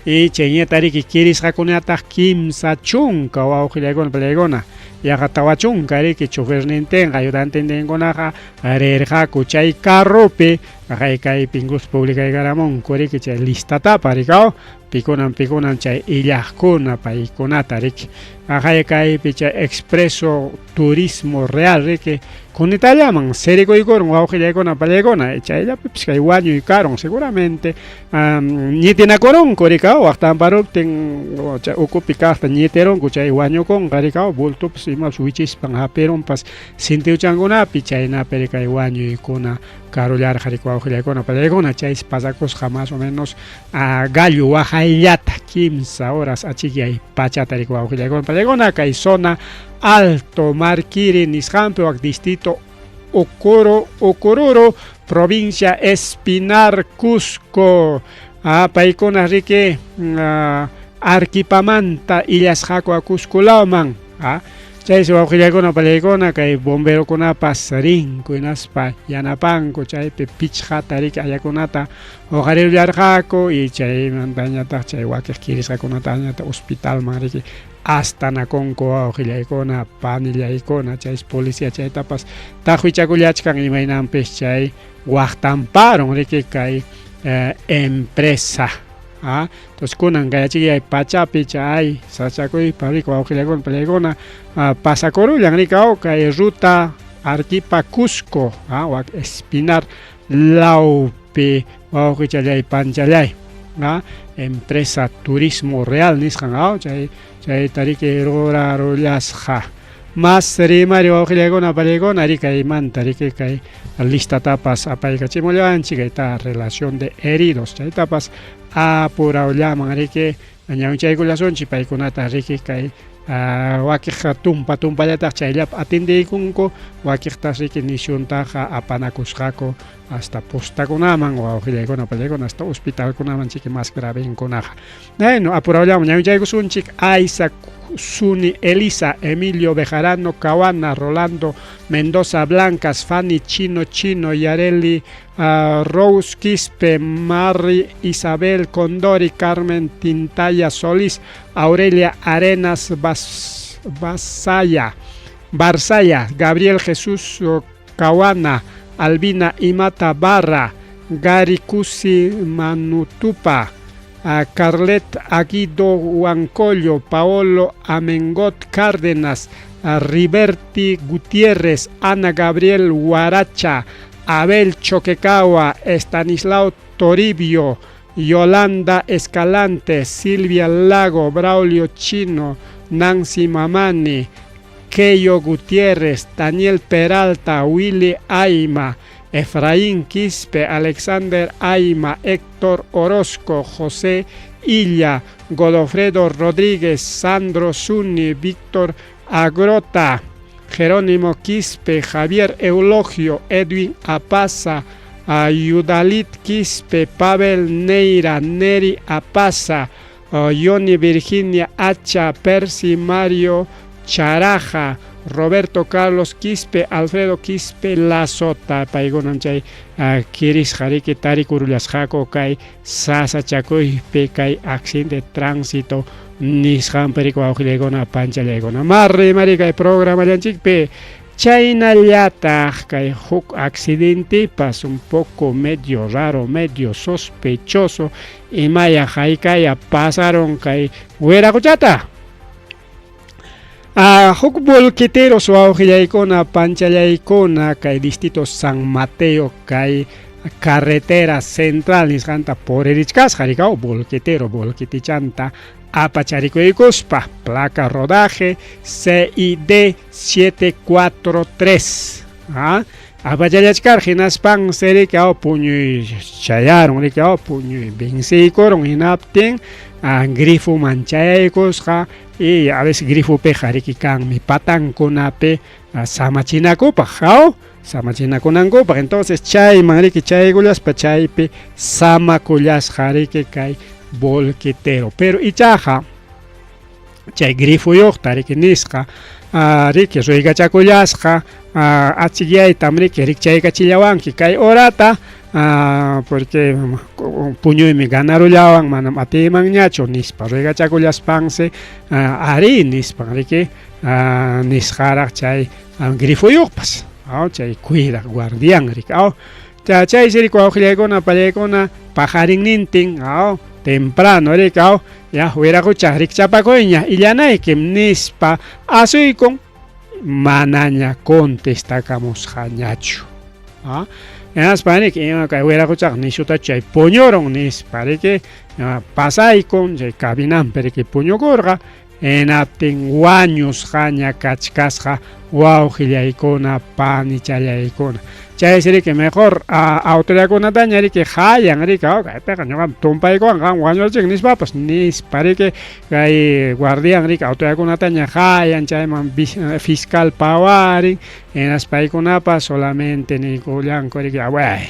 Speaker 2: Y chayñata riki kirisqakunataq 30 wawqillaykuna pallaykuna yaqa 40 riki chofernintinqa ayudantintinkunaqa rirqaku chay carropi kaypi incluso publicaykaramunku riki chay listatapa rikaw pikunan pikunan chay illaqkuna paykunata riki kaypi chay Expreso Turismo Real riki kunitallaman sirikuykurun wawqillaykuna pallaykuna chayllapipis kay wañuy karun seguramente ñitinakurunku rikaw waqtamparuptin chay ukupi kaqta ñitirunku chay wañukunqa rikaw bultupas imapas wichispan hapirunpas sintiuchankunapi chaynapi rikay wañuykuna karullarqa riki wawqillaykuna pallaykuna chaysi pasakusqa más o menos gallo waqayllata 3 horas achikyay pachata riki wawqillaykuna pallaykuna kay zona Alto Marquiri nisqanpi wak distrito Ucururo provincia Espinar Cusco. Paykuna riki Arquipamanta illasqaku a Cusco lawman. Chaysi wawqillaykuna pallaykuna kay bomberokunapas rinku hinaspa yanapanku chaypi pichqata riki ayakunata huqarirullarqaku y chaymantañataq chay wakiq kirisqakunatañataq hospitalman riki astanakunku wawqillaykuna panillaykuna chaysi policía chaytapas taqwichakullachkan imaynanpis chay waqtamparun riki kay empresa. Entonces kunan kay achikllay pachapi chay sachakuypa riki wawqillaykuna pallaykuna pasakurullan riki kay ruta Arquipa Cusco wak Espinar lawpi wawqichallay panchallay empresa Turismo Real nisqan chay chayta riki rurarullasqa. Mas rimari wawqillaykuna pallaykuna riki kaymanta riki kay listatapas apaykachimullawanchik kayta relación de heridos chaytapas apurawllaman riki ñawinchaykullasunchik paykunata riki kay wakiqqa tumpa tumpallataq chayllapi atendiykunku wakiqtas riki nisyuntaqa apanakusqaku hasta postakunaman wawqillaykuna pallaykuna hasta hospitalkunaman chiki más gravenkunaqa. Bueno, apurawllaman ñawinchaykusunchik Aiza Suni Elisa, Emilio Bejarano Cawana, Rolando Mendoza Blancas, Fanny Chino Chino, Yareli Rose Quispe, Mari Isabel Condori, Carmen Tintaya Solís, Aurelia Arenas Barzaya, Gabriel Jesús Cawana, Albina Imata Barra, Gary Cusi Manutupa, Carlet Aguido Huancollo, Paolo Amengot Cárdenas, Riberti Gutiérrez, Ana Gabriel Huaracha, Abel Choquecagua, Estanislao Toribio, Yolanda Escalante, Silvia Lago, Braulio Chino, Nancy Mamani, Keyo Gutiérrez, Daniel Peralta, Willy Aima, Efraín Quispe, Alexander Aima, Héctor Orozco, José Illa, Godofredo Rodríguez, Sandro Zuni, Víctor Agrota, Jerónimo Quispe, Javier Eulogio, Edwin Apaza, Yudalit Quispe, Pavel Neira, Neri Apaza, Yoni Virginia Hacha, Percy Mario Charaja, Roberto Carlos Quispe, Alfredo Quispe Lazota, paykunam chay kirisqa riki tarikurullasqaku kay sasachakuypi kay accidente de tránsito nisqanpi riki wawqillaykuna panchallaykuna. Marri mari kay programallanchikpi chaynallataq kay huk accidentepas un poco medio raro, medio sospechoso imaya haykaya pasaron kay wiraquchata. Huk volqueteros wawqillaykuna panchallaykuna kay distrito San Mateo kay carretera central nisqanta puririchkasqa rikaw volquetero volquetichanta apacharikuykuspa placa rodaje CID 743 apachallachkar hinaspansi rikaw puñuy chayarun rikaw puñuy venciykurun hinaptin grifoman chayaykusqa y a veces grifopiqa riki kanmi patankunapi samachinakupaq haw samachinakunankupaq entonces chayman riki chaykullaspa chaypi samakullasqa riki kay volquetero pero ichaqa chay grifoyuqta riki nisqa riki ruykachakullasqa achikyaytam riki rikchaykachillawanki kay horata porque puñuymi ganarullawan manam atiymanñachu nispa ruykachakullaspansi arí nispan riki nisqaraq chay grifoyuqpas chay cuidaq guardián riki chaysi riki wawqillaykuna pallaykuna paqarinnintin temprano riki ya wiraqucha rikchapakuyña illanaykim nispa asuykun manaña contestakamusqañachu. Hinaspa riki ima kay wiraquchaqa nishutachu chay puñurun nispa riki pasaykun chay cabinanpi riki puñukurqa hinaptin wañusqaña kachkasqa wawqillaykuna panichallaykuna. Chaysi riki mejor autoridadkunataña riki hayan riki kaypiqa ñuqam tumpaykuwan qam wañurachinki nispapas nispa riki kay guardian riki autoridadkunataña hayan chayman fiscal pawarin hinaspa paykunapas solamente niykullanku riki bueno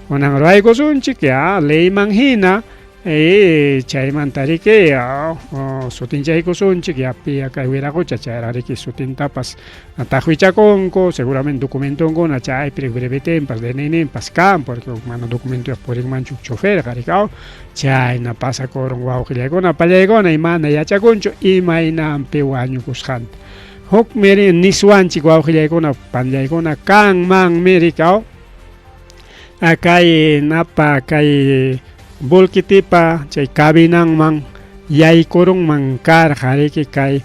Speaker 2: kunan ruwaykusunchik ya leyman hina chaymanta riki sutinchaykusunchik ya piya kay wiraqucha chayraq riki sutintapas taqwichakunku seguramente documentonkuna chaypi brevetenpas DNIninpas kan porque mana documentoyuq purinmanchu choferqa riki chayna pasakurun wawqillaykuna pallaykuna y mana yachakunchu imaynanpi wañukusqanta. Huk miri niswanchik wawqillaykuna panllaykuna kanmanmi riki kay napa kay volquetipa chay cabinanman yaykurunman karqa riki kay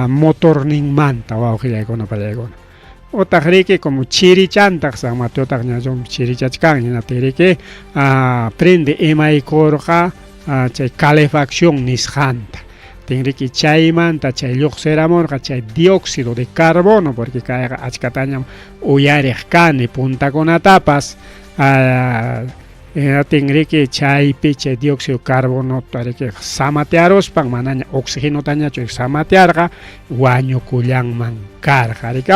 Speaker 2: motorninmanta wawqillaykuna pallaykuna. Utaq riki como chirichantaq San Mateotaq ñachum chirichachkan hinaptin riki prende imaykurqa chay calefacción nisqanta. Tinriki chaymanta chay lluqsiramurqa chay dióxido de carbono porque kayqa achkatañam uyariq kani puntakunatapas hinaptin riki chaypi chay dióxido de carbonota riki samatearuspan manaña oxigenotañachu samatearqa wañukullanman karqa riki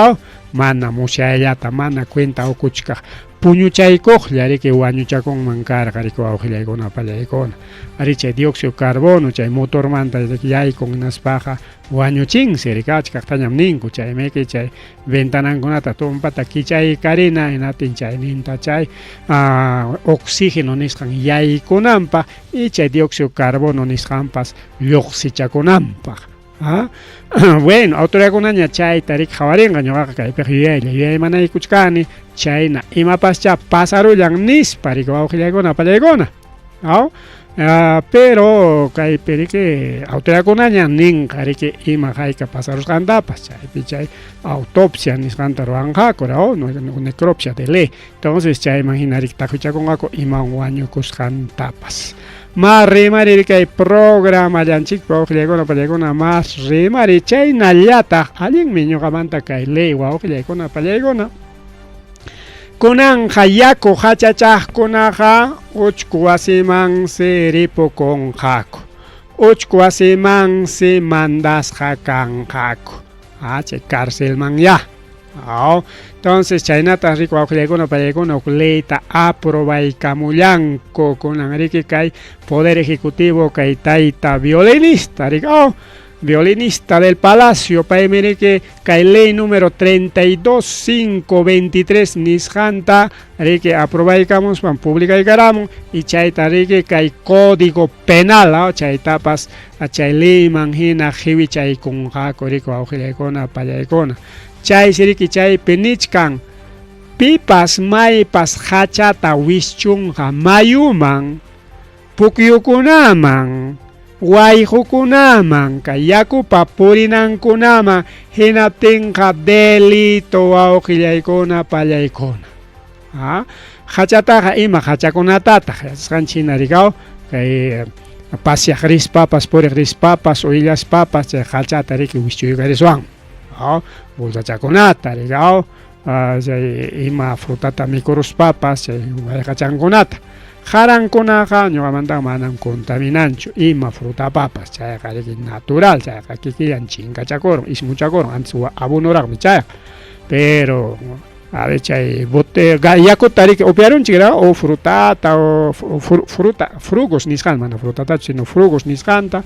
Speaker 2: mana musyayllata mana cuenta ukuchkaq puñuchaykuqlla riki wañuchakunman karqa riki wawqillaykuna pallaykuna. Ari chay dióxido de carbono chay motormanta riki yaykun hinaspaqa wañuchinsi riki achkaqtañam ninku chaymi chay ventanankunata tumpata kichaykarina hinaptin chayninta chay oxígeno nisqan yaykunanpaq y chay dióxido de carbono nisqanpas lluqsichakunanpaq. Bueno, autoridadkunaña chayta riki qhawarinqa ñuqaqa kaypiqa yuyaylla yuyaymanaykuchkani chayna imapascha pasarullan nispa riki wawqillaykuna pallaykuna. Pero kaypi riki autoridadkunaña ninqa riki ima hayka pasarusqantapas chaypi chay autopsia nisqanta ruwanqaku necropsia de ley. Entonces chayman hina riki taqwichakunqaku iman wañukusqantapas. Mas rimari kay programallanchikpi wawqillaykuna pallaykuna mas rimari chaynallataq allinmi ñuqamanta kay ley wawqillaykuna pallaykuna. Kunanqa yaku hachachaqkunaqa uchku wasimansi ripukunqaku. Uchku wasimansi mandasqa kanqaku. Chay carcelmanyá. Entonces chaynataq riki wawqillaykuna payaykuna huk leyta aprobaykamullanku kunan riki kay poder ejecutivo kay tayta violinista riki violinista del palacio paymi riki kay ley número 32523 nisqanta riki aprobaykamuspan publicaykaramun y chayta riki kay código penal chaytapas chay leyman hina qiwichaykunqaku riki wawqillaykuna payaykuna. Chaysi riki chaypi nichkan pipas maypas hachata wischunqa mayuman, pukyukunaman, wayqukunaman, kay yakupa purinankunaman hinaptinqa delito wawqillaykuna pallaykuna. Hachataqa ima hachakunatataq yachasqanchik hina rikaw kay pasyaq rispapas puriq rispapas uyillaspapas chay hachata riki wischuykariswan. Bolsachakunata rikaw chay ima frutata mikuruspapas chay wayqachankunata. Qarankunaqa ñuqamantaqa manam contaminanchu ima frutapapas chayqa riki natural chayqa kikillan chinkachakurun ismuchakurun antes abonoraqmi chayqa. Pero a ver chay bote yakuta riki upiarunchik o frutata o fruta frugos nisqan mana frutatachu sino frugos nisqanta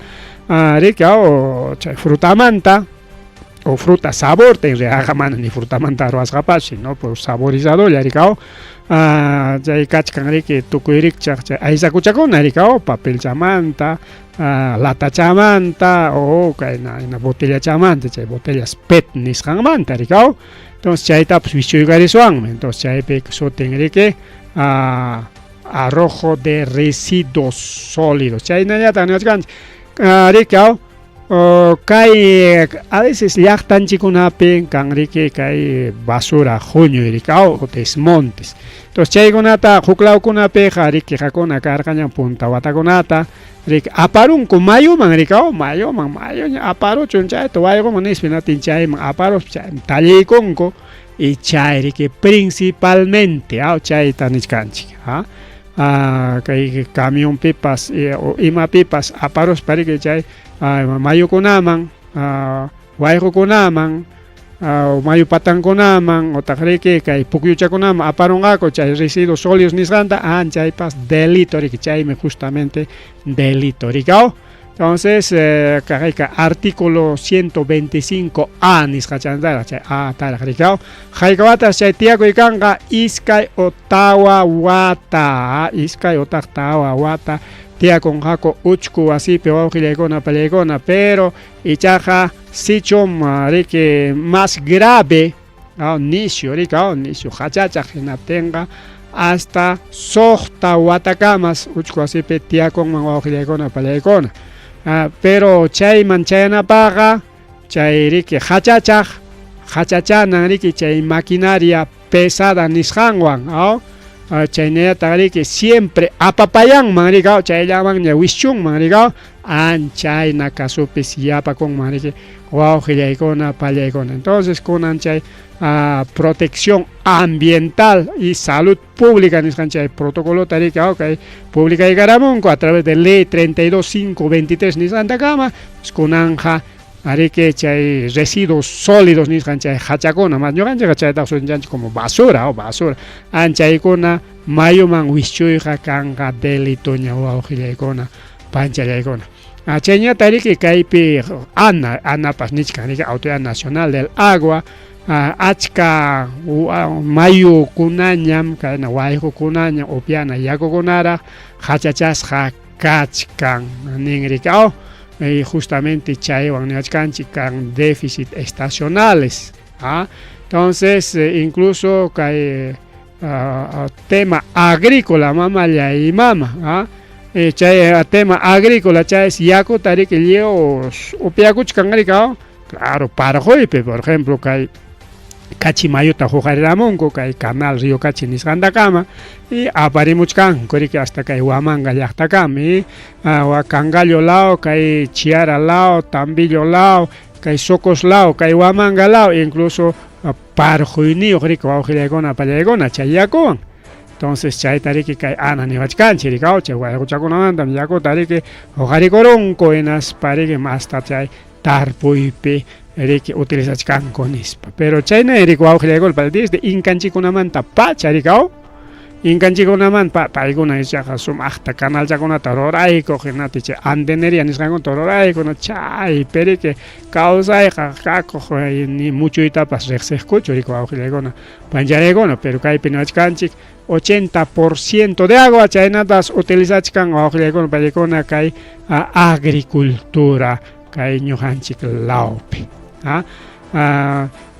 Speaker 2: riki o chay frutamanta o fruta sabor en realidad mana ni frutamanta ruwasqapas sino por saborizador rikaw chay kachkan riki tukuy rikchaq chay aysakuchakuna rikaw papelchamanta latachamanta o kayna botellachamanta chay botellas PET nisqanmanta rikaw. Entonces chaytapas wichuykariswanmi. Entonces chaypi sutin riki arrojo de residuos sólidos chaynallataq niwachkanchik rikaw kay a veces llaqtanchikkunapi kan riki kay basura huñuy rikaw o desmontes. Entonces chaykunata huk lawkunapiqa riki qakuna karqaña punta watakunata riki aparunku mayuman rikaw mayuman mayuña aparuchun chayta wayquman nispa hinaptin chayman aparuspa chayman talliykunku y chay riki principalmente chayta nichkanchik kay camionpipas o imapipas aparuspa riki chay mayukunaman wayqukunaman mayu patankunaman otaq riki kay pukyuchakunaman aparunqaku chay residuos sólidos nisqanta chaypas delito riki chaymi justamente delito rikaw. Entonces kayqa artículo 125A nisqachantaraq chay A taraq rikaw haykawatas chay tiyakuy kanqa iskay o tawa wata iskay otaq tawa wata tiyakunqaku uchku wasipi wawqillaykuna pallaykuna. Pero ichaqa sichum riki más grave nisyu rikaw nisyu hachachaq hinaptinqa hasta suqta watakamas uchku wasipi tiyakunman wawqillaykuna pallaykuna. Pero chayman chayanapaqa chay riki hachachaq hachachanan riki chay maquinaria pesada nisqanwan chaynallataq riki siempre apapayanman rikaw chayllamanña wischunman rikaw anchayna kasupis yapakunman riki wawqillaykuna pallaykuna. Entonces kunan chay protección ambiental y salud pública nisqan chay protocolota riki kay publicaykaramunku a través de ley 32523 nisqantakama kunanja ariki chay residuos sólidos nisqan chay hachakuna mas ñuqanchikqa chaytaqa sutichanchik como basura o basura anchaykuna mayuman wischuyqa kanqa delitoña wawqillaykuna panchallaykuna. Chayñata riki kaypi ANA ANApas nichkan riki Autoridad Nacional del Agua achka mayukunañam kayna wayqukunañam upiana yakukunaraq hachachasqa kachkan nin riki y justamente chaywan niwachkanchik kan déficit estacionales. Entonces incluso kay tema agrícola mamallay mama chay tema agrícola chay yakuta riki lliw upiakuchkan rikaw claro parquypi por ejemplo kay Cachi mayuta huqariramunku kay canal Río Cachi nisqantakama y aparimuchkanku riki hasta kay Huamanga llaqtakama y Cangallo lao kay Chiara lao Tambillo lao kay Socos lao kay Huamanga lao incluso parquyniyuq riki wawqillaykuna pallaykuna chay yakuwan. Entonces chayta riki kay ana niwachkanchik rikaw chay wayquchakunamantam yakuta riki huqarikurunku hinaspa riki hasta chay tarpuypi riki utilizachkanku nispa. Pero chayna riki wawqillaykuna desde inkanchikkunamanta pacha riki aw inkanchikkunamanta paykuna ichaqa sumaqta canalchakunata ruraykuq hinaptin chay andeneria nisqankuta ruraykuq chaypi riki kawsayqa kakuq ni muchuytapas riqsiqkuchu riki wawqillaykuna pancharaykuna pero kaypi niwachkanchik 80% de agua chaynatas utilizachkan wawqillaykuna paykuna kay agricultura kay ñuqanchik lawpi.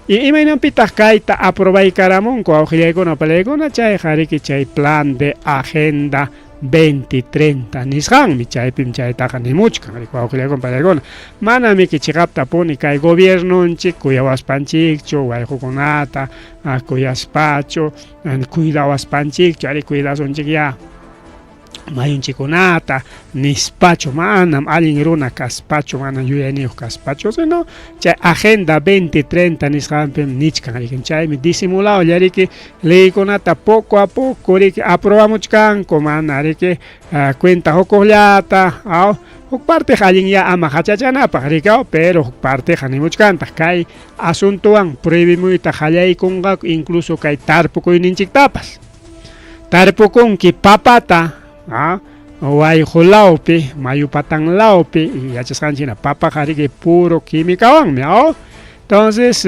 Speaker 2: Y imaynanpitaq kayta aprobaykaramunku wawqillaykuna palaykuna chayqa riki chay plan de agenda 2030 nisqanmi chaypim chaytaqa nimuchkan riki wawqillaykuna palaykuna manam miki chiqaptapuni kay gobiernonchik kuyawaspanchikchu wayqukunata kuyaspachu cuidawaspanchikchu ari cuidasunchikyá mayunchikunata nispachu manam allin runa kaspachu manam yuyayniyuq kaspachu sino chay agenda 2030 nisqanpim nichkan riki chaymi disimulado riki leykunata poco a poco riki aprobamuchkanku mana riki cuenta hukuqllata aw huk parteqa allinyá ama hachachanapaq riki aw pero huk parteqa nimuchkantaq kay asuntowan prohibimuyta qallaykunqaku incluso kay tarpukuyninchiktapas. Tarpukunki papata wayqu lawpi, mayu patan lawpi, yachasqanchik hina papaqa riki puro químicawanmi aw. Entonces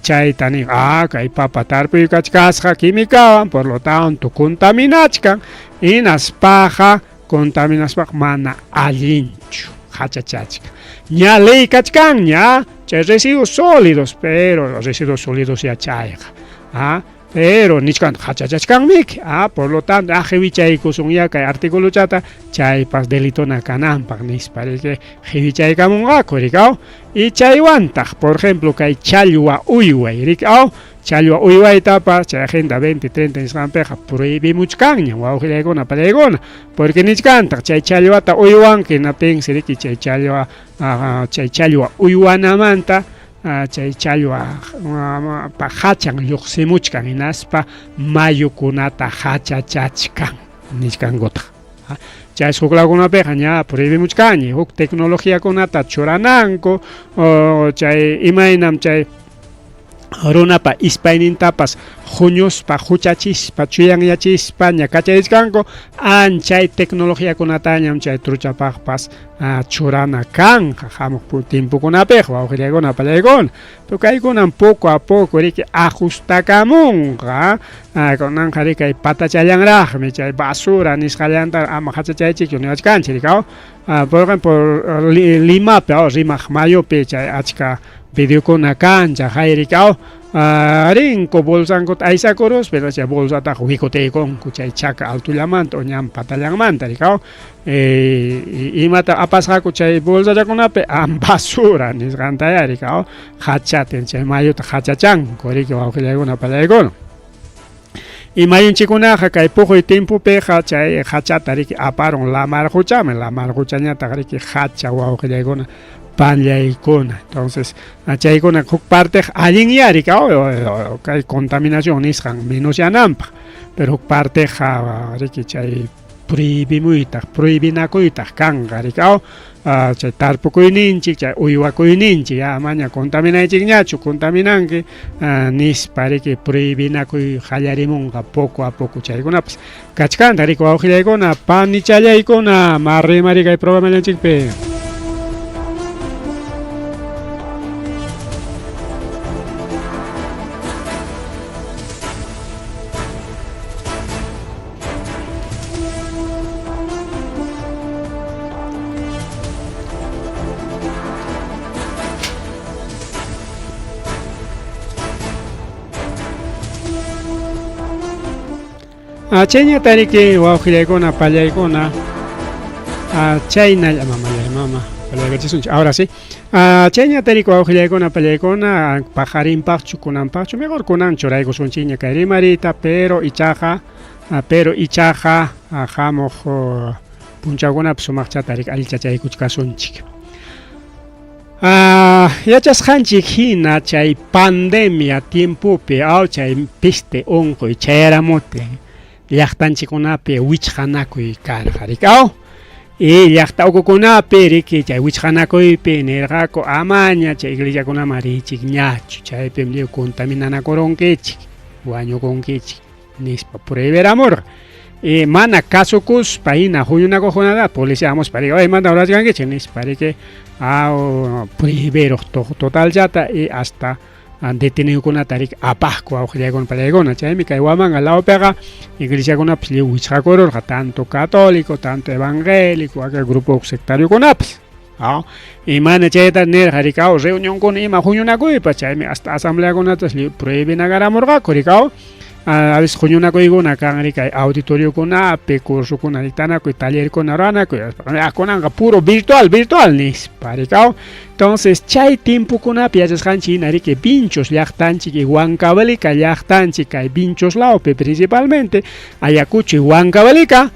Speaker 2: chayta nin, kay papa tarpuykachkasqa químicawan, por lo tanto contaminachkan, hinaspaqa contaminaspaqa mana allinchu hachachachkan. Ña ley kachkanña chay residuos sólidos, pero residuos sólidos ya chayqa. Pero nichkan hachachachkanmiki, por lo tanto, qiwichaykusunya kay artículochata chaypas delitona kananpaq nispa riki qiwichaykamunqaku riki aw y chaywantaq por ejemplo kay challwa uyway riki aw challwa uywaytapas chay agenda 2030 nisqanpiqa prohibimuchkanña wawqillaykuna palaykuna porque nichkantaq chay challwata uywanki hinaptinsi riki chay challwa chay challwa uywanamanta chay challwa pa hachan lluqsimuchkan hinaspa mayukunata hachachachkan nichkankutaq. Chay huklakunapiqa ña prohibimuchkanña huk tecnologiakunata churananku chay imaynam chay runapa ispaynintapas huñuspa huchachispa chuyanyachispa ña kacharichkanku anchay tecnologiakunatañam chay truchapaqpas churana kanqa hamuq tiempokunapiqa wawqillaykuna pallaykuna pero kaykunam poco a poco riki ajustakamunqa kunanqa riki kay patachallanraqmi chay basura nisqallanta ama hachachaychikchu niwachkanchik riki por ejemplo Limapi Rimaq mayupi chay achka videokuna kan chay riki rinku bolsankuta aysakuruspa pero chay bolsataqa wikutiykunku chay chaka altullamanta o ñan patallanmanta riki imata apasqaku chay bolsachakunapi basura nisqanta riki hachatin chay mayuta hachachanku riki wawqillaykuna pallaykuna. Y mayunchikunaqa kay puquy tiempopiqa chay hachata riki aparun lamar quchaman, lamar quchañataq riki hacha wawqillaykuna pallaykuna. Entonces chaykuna huk parteqa allinyá riki kay contaminación nisqan menosyananpaq, pero huk parteqa riki chay prohibimuytaq prohibinakuytaq kanqa riki chay tarpukuyninchik chay uywakuyninchik amaña contaminaychikñachu contaminanki nispa riki prohibinakuy qallarimunqa poco a poco chaykunapas kachkanta riki wawqillaykuna panichallaykuna marrimari kay programallanchikpi. Chayñata riki wawqillaykuna pallaykuna chaynalla mamallay mama pallaykachisunchik ahora sí chayñata riki wawqillaykuna pallaykuna paqarinpaqchu kunanpaqchu mejor kunan churaykusunchikña kay rimarita pero ichaqa hamuq punchawkunapi sumaqchata riki allichachaykuchkasunchik. Yachasqanchik hina chay pandemia tiempopi chay peste unquy chayaramutin llaqtanchikkunapi wichqanakuy karqa riki aw. Y llaqta ukukunapi riki chay wichqanakuypi nirqaku amaña chay iglesiakunaman riychikñachu, chaypim lliw contaminanakurunkichik, wañukunkichik nispa prohibiramurqa. Y mana kasukuspa hina huñunakuqkunata policía hamuspa riki, oye imata rurachkankichik nispa riki, prohibiruq totalllata y hasta detenidokunata riki apaqku wawqillaykuna pallaykuna. Chaymi kay Huamanga lawpiqa iglesiakunapas lliw wichqakururqa, tanto católico, tanto evangélico, wakin grupo sectariokunapas. Y mana chayta nirqa riki, reunionkuna ima huñunakuypas, chaymi hasta asambleakunatas lliw prohibinakaramurqaku riki, a veces huñunakuykuna kan riki auditoriokunapi, cursokuna dictanakuy, tallerkuna ruranakuy, kunanqa puro virtual, virtual nispa riki. Entonces chay tiempokunapi yachasqanchik hina riki Vinchos llaqtanchik y Huancavelica llaqtanchik, kay Vinchos lawpi principalmente Ayacucho y Huancavelica,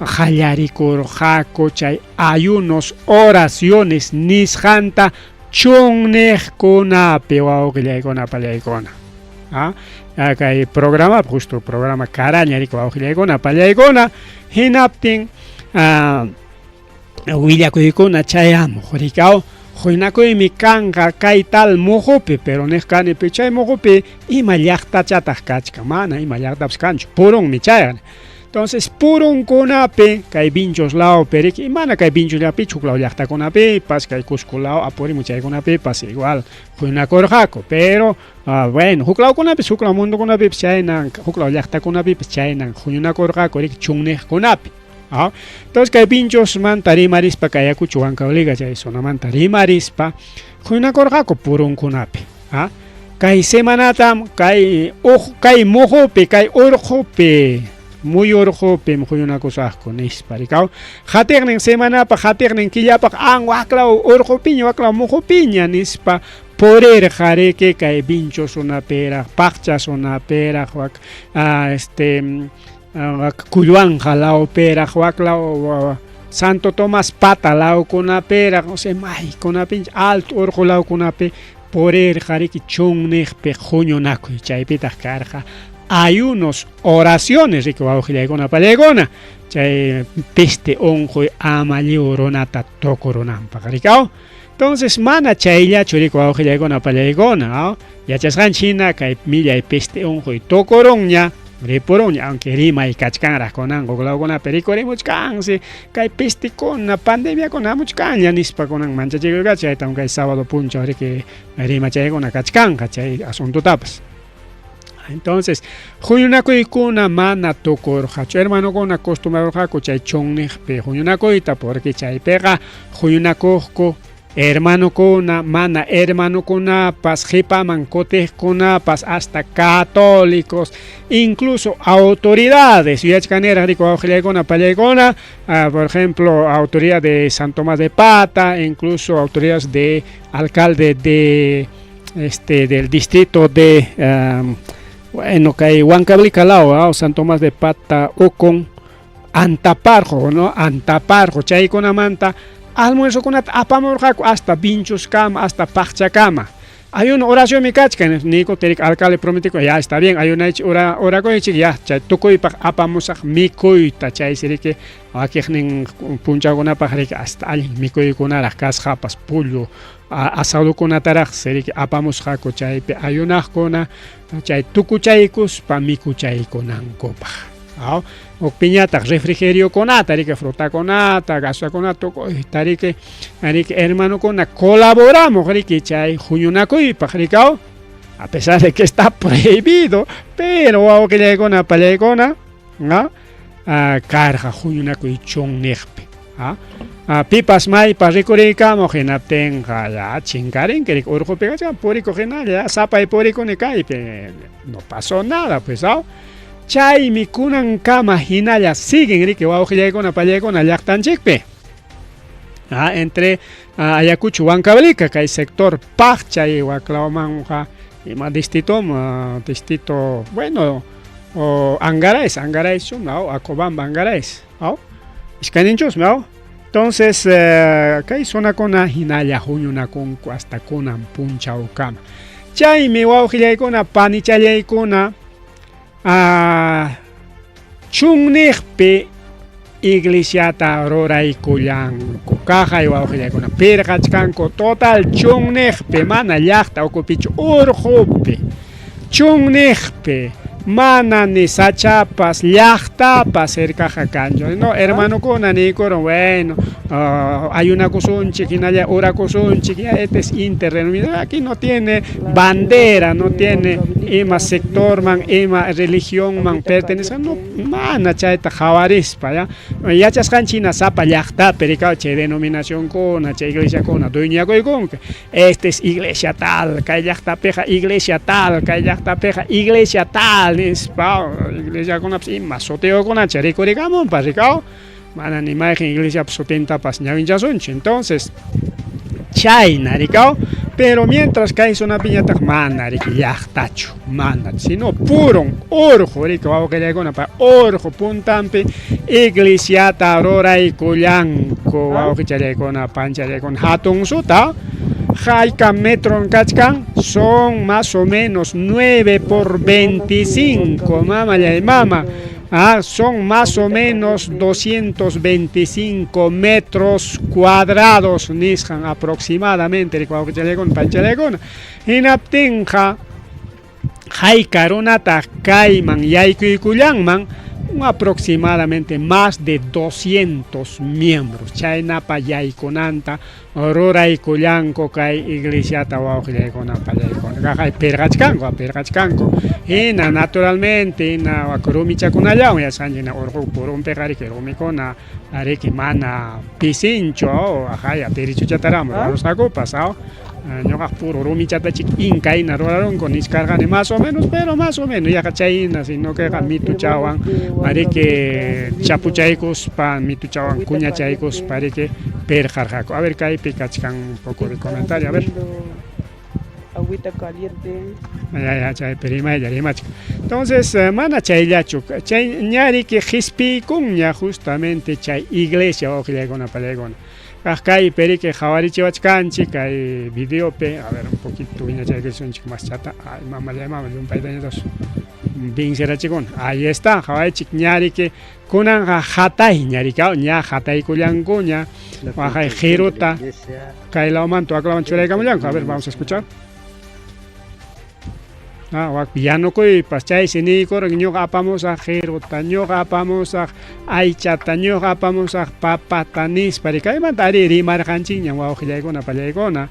Speaker 2: qallarikurqaku chay ayunos, oraciones nisqanta chunniqkunapi wawqillaykuna pallaykuna. Kay programa, justo programa karaña riki wawqillaykuna pallaykuna, hinaptin willakuykuna chayamuq riki, huñunakuymi kanqa kay tal muqupi, pero niq kani chay muqupi ima llaqtachataq kachkan, mana ima llaqtapas kanchu, purunmi chayqa. Entonces purunkunapi kay Vinchos lawpi riki, mana kay Vinchos llapichu, huk law llaqtakunapipas, kay Cusco law Apurimu chaykunapipas igual huñunakurqaku, pero bueno, huk lawkunapis, huk law mundukunapipas chaynan, huk law llaqtakunapipas chaynan huñunakurqaku riki chunniqkunapi. Entonces kay Vinchosmanta rimarispa, kay Ayacucho Huancavelica chay zonamanta rimarispa huñunakurqaku purunkunapi. Kay semanatam kay kay muqupi, kay urqupi, muy urqupim huñunakusaqku nispa rikaw. Qatiqnin semanapaq, qatiqnin killapaq an waklaw urqupiña, waklaw muqupiña nispa purirqa riki kay Vinchos zonapiraq, Paqcha zonapiraq, wak este Culhuanqa lawpiraq, waklaw Santo Tomás Pata lawkunapiraq, no sé maykunapinch alto urqu lawkunapi purirqa riki chunniqpi huñunakuy, chaypitaq karqa ayunos, oraciones riki wawqillaykuna pallaykuna, chay peste unquy ama lliw runata tukurunanpaq rikaw. Entonces mana chayllachu riki wawqillaykuna pallaykuna, yachasqanchik hina kay millay peste unquy tukurunña, ripurunña, aunque rimay kachkanraq kunan huk lawkunapi rikurimuchkansi kay pestekuna, pandemiakuna hamuchkanña nispa kunan manchachikuykacha, chaytam kay sábado punchaw riki rimachaykuna kachkanqa chay asuntotapas. Entonces huñunakuykuna mana tukurqachu, hermanokuna costumbrarqaku chay chunniqpi huñunakuyta, porque chaypiqa huñunakuqku hermanokuna, mana hermanokunapas, qipaman kutiqkunapas, hasta católicos, incluso autoridades. Yuyachkaniraq riki wawqillaykuna pallaykuna, por ejemplo, autoridad de San Tomás de Pata, incluso autoridades de alcalde de del distrito de bueno, kay Huancavelica law, San Tomás de Pata, Ucon, Antaparjo, ¿no? Antaparjo, chaykunamanta almuerzokunata apamurqaku hasta Vinchoskama, hasta Paqchakama. Ayuno oracionmi kachkan, niyku tirik alcalde prometiku, ya está bien, ayunaychik orakuychik, ya chay tukuypaq apamusaq mikuyta, chaysi riki wakiqnin punchawkunapaq riki hasta allin mikuykunaraq kasqapas, pollo asadokunataraq riki apamusqaku chaypi ayunaqkuna chay tukuchaykuspa mikuchaykunankupaq. Hukpiñataq refrigeriokunata riki frutakunata, gasokunata tukuyta riki riki hermanokuna colaboramos riki chay huñunakuypaq rikaw, a pesar de que está prohibido, pero wawqillaykuna pallaykuna, ¿no? Karqa huñunakuy chunniqpi. Pipas maypa rikuriykamuq hinaptinqa ya chinkarinki riki urqupi kachkan purikuq hinalla sapay purikuni kaypi, no pasó nada pues, Chaymi kunankama hinalla siguen riki wawqillaykuna pallaykuna llaqtanchikpi. Entre Ayacucho Huancavelica kay sector Paqcha y waklawmanqa ima distrito, distrito bueno, o Angarais, Angarais, ¿no? Acobamba Angarais, ¿no? Iskayninchusmi, ¿no? Entonces kay zonakuna hinalla huñunakunku hasta kunan punchawkama. Chaymi wawqillaykuna panichallaykuna chunniqpi Iglesiata ruraykullanku. Kaqay wawqillaykuna pirqachkanku total chunniqpi, mana llaqta ukupichu, urqupi. Chunniqpi mana ni sachapas llaqtapas cercaqa kanchu. No, hermanokuna niykurun, bueno, ayunakusunchik, hinalla orakusunchik, ya este es interdenominacional, aquí no tiene bandera, no tiene ima sectorman, ima religionman pertenece, no, mana chayta qhawarispa, ya. Yachasqanchik hina sapa llaqtapi rikaw chay denominacionkuna, chay iglesiakuna dueñakuykunku. Esta es iglesia tal, kay llaqtapiqa iglesia tal, kay llaqtapiqa iglesia tal nispa, iglesiakunapas ima sutiyukunacha rikurikamunpas rikaw, mana ni mayqin iglesiapas sutintapas ñawinchasunchu. Entonces, chayna rikaw, pero mientras kay zonapiñataq mana riki llaqtachu, mana, sino purun urqu riki wawqillaykuna pa urqu puntanpi iglesiata ruraykullanku wawqichallaykuna panchallaykuna hatun suta hayka metron kachkan son más o menos 9 por 25 mamallay mama. Ah, son más o menos 225 metros cuadrados nisqan aproximadamente wawqichallaykuna panchallaykuna hinaptinqa hayka runataq kayman yaykuykullanman aproximadamente más de 200 miembros chaynapa yaykunanta ruraykullanku kay iglesiata wawqillaykuna pallaykuna kaqay pirqachkanku pirqachkanku hina naturalmente hina rumichakunallawan yachasqanchik hina urqu purunpiqa riki rumikuna riki mana pisinchu haya derechochataraqmi rurarusqakupas ñuqaq puro rumichatachik inka hina rurarunku nichkarqani más o menos pero más o menos yaqa chayhina sino queqa mituchawan riki chapuchaykuspa mituchawan kuñachaykuspa riki pirqarqaku. A ver kaypi kachkan un poco de comentario, a ver.
Speaker 3: Agüita caliente.
Speaker 2: Ya, ya, chaypi rimaylla rimachkan. Entonces, mana chayllachu, chay ña riki qispiykunña justamente chay iglesia wawqillaykuna pallaykuna. Kaq kaypi riki qhawarichiwachkanchik kay videopi, a ver un poquito wiñachaykusunchik maschata, ay mamallay mama llumpaytañatash vencerachikuna. Ahí está, qhawaychik ña riki kunanqa hatayña riki, ña hataykullankuña, waqay qiruta kay lawmanta wak lawman churaykamullanku. A ver, vamos a escuchar. Ah, wakpi yanukuypas chaysi niykurun ñuqa apamusaq qiruta, ñuqa apamusaq aychata, ñuqa apamusaq papata nispa riki. Kaymanta ari rimarqanchikñam wawqillaykuna pallaykuna.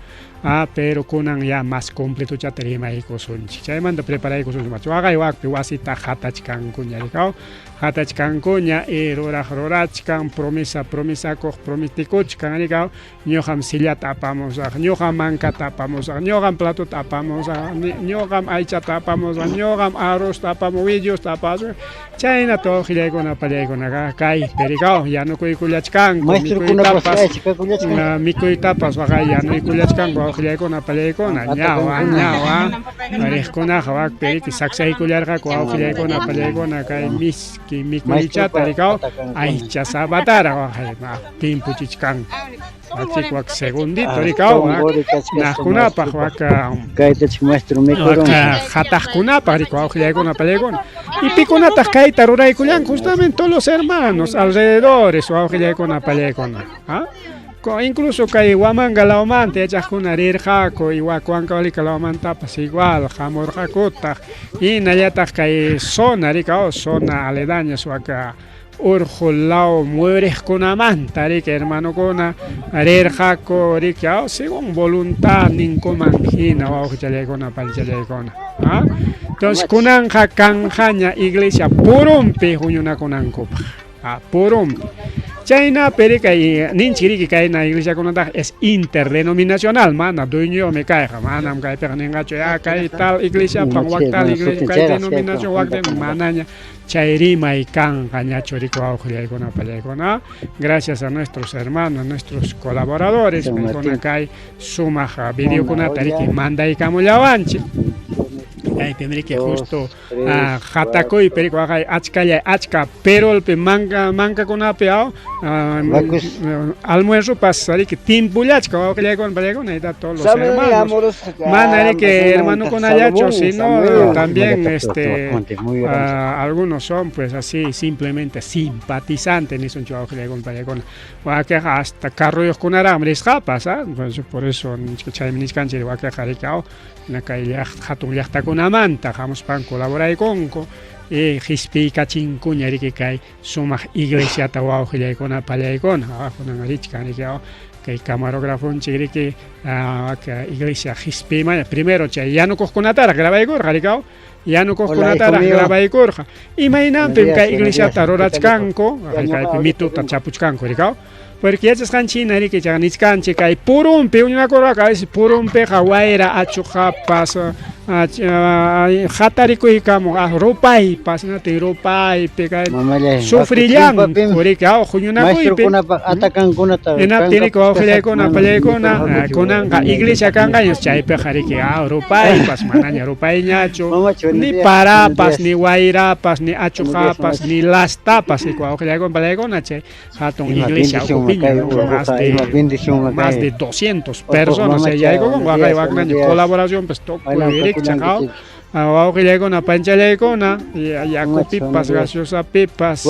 Speaker 2: Ah, pero kunan ya más completochata rimaykusunchik. Chaymanta preparaykusunchik. Waqay wakpi wasita hatachkankuña rikaw. Hatachkankuña y ruraq rurachkan, promesa promesakuq prometikuchkan rikaw. Ñuqam sillata apamusaq, ñuqam mankata apamusaq, ñuqam platota apamusaq, ñuqam aychata apamusaq, ñuqam arrozta apamusaq, willusta apamusaq. Chayna wawqillaykuna pallaykuna kay perikaw yanukuykullachkanku, mikuytapas, mikuytapas waqay yanuykullachkanku wawqillaykuna pallaykuna, ñawa ñawa riqkunaqa wakpi riki saksaykullarqaku wawqillaykuna pallaykuna kay miski mikuychata rikaw aycha sabatara waqay timpuchichkanku. Achik wak segundito rikaw naqkunapaq wak
Speaker 7: kaytachik maestro mikurun
Speaker 2: hataqkunapaq rikaw wawqillaykuna pallaykuna. Y pikunataq kayta ruraykullanku justamente todos los hermanos alrededores wawqillaykuna pallaykuna. ¿Ah? Incluso kay Huamanga lawmanta yachaqkuna rirqaku y wak Huancavelica lawmantapas igual hamurqakutaq hinallataq kay zona rikaw zona aledañas wak urqu law muyuriqkunamanta riki hermanokuna rirqaku riki según voluntad ninkuman hina wawqichallaykuna panichallaykuna. ¿Ah? Entonces kunanqa kanqaña iglesia purunpi huñunakunankupaq. Ah, purunpi. Chaynapi riki ninchik riki kayna iglesiakunataqa es interdenominacional, mana dueñoyuqmi kayqa, manam kaypiqa ninqachu ya kay tal iglesiapan wak tal iglesia kay denominación wak manaña chay rimay kanqa ñachu riki wawqillaykuna pallaykuna. Gracias a nuestros hermanos, nuestros colaboradores, paykuna kay sumaq videokunata riki mandaykamullawanchik. Kaypim riki justo hatakuypi riki waqay achkallay achka perolpi manka mankakunapi aw almuerzopas riki timpullachka wawqillaykuna pallaykuna y todos los hermanos mana riki hermanokunallachu sino también este algunos son pues así simplemente simpatizantes nisunchu wawqillaykuna pallaykuna wakiqa hasta carroyuqkunaraqmi risqapas por eso chaymi nichkanchik wakiqa riki aw kay hatun llaqtakunamanta hamuspan colaboraykunku y qispiykachinkuña riki kay sumaq iglesiata wawqillaykuna pallaykuna kunan richkan riki kay camarografonchik riki iglesia qispiymaña primero chay yanukuqkunataraq grabaykurqa riki yanukuqkunataraq grabaykurqa imaynanpim kay iglesiata rurachkanku kaypi mituta chapuchkanku riki Porque yachasqanchik hina riki chaqa nichkanchik kay purunpi huñunakurqaku a veces purunpiqa wayra achuqapas hatarikuykamuq rupaypas hinaptin rupaypi kay sufrillanku riki aw huñunakuypi hinaptin riki wawqillaykuna pallaykuna kunanqa iglesia kanqañas chaypiqa riki aw rupaypas manaña rupayñachu ni parapas ni wayrapas ni achuqapas ni lastapas riki wawqillaykuna pallaykuna chay hatun iglesia ukupiña más de más de 200 personas yaykukun waqay waknaña colaboración pues tukuy rikchaq wawqillaykuna panchallaykuna yakupipas gaseosapipas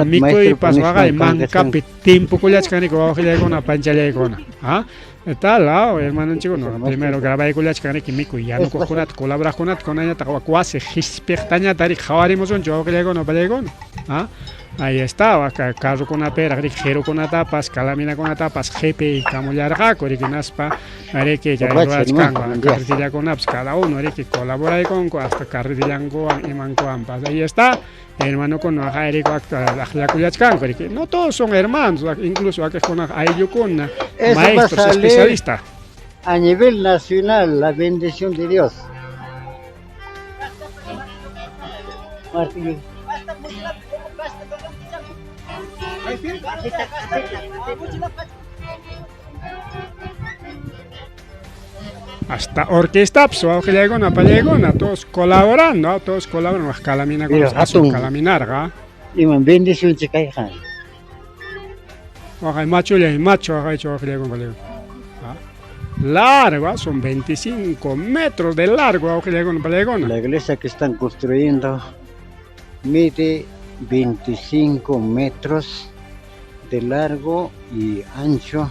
Speaker 2: mikuypas waqay mankapi timpukullachkaniku wawqillaykuna panchallaykuna tal hermanonchikkuna primero grabaykullachkaniki mikuy yanukuqkunata colaboraqkunata kunañataq wak wasi qispiqtañataq riki qhawarimusunchik wawqillaykuna pallaykuna Ahí está, carrokunapiraq riki qirukunatapas calaminakunatapas qhipiykamullarqaku riki hinaspa riki chay rurachkanku carretillakunapas cada uno riki colaboraykunku hasta carretillankuwan imankuwanpas ahí está hermanokuna waqay riki akllakullachkanku riki no todos son hermanos incluso wakiqkunaqa ayllukuna maestros especialistas
Speaker 9: a nivel nacional la bendición de Dios.
Speaker 2: Hasta orquestapas wawqillaykuna pallaykuna todos colaborando, todos colaboran wak calaminakuna aswan calaminarqa.
Speaker 9: Iman bendicionchik kayqa.
Speaker 2: Waqay machullay machu waqaychu wawqillaykuna pallaykuna. Largo, son 25 metros de largo wawqillaykuna pallaykuna.
Speaker 9: La iglesia que están construyendo mide 25 metros de largo y ancho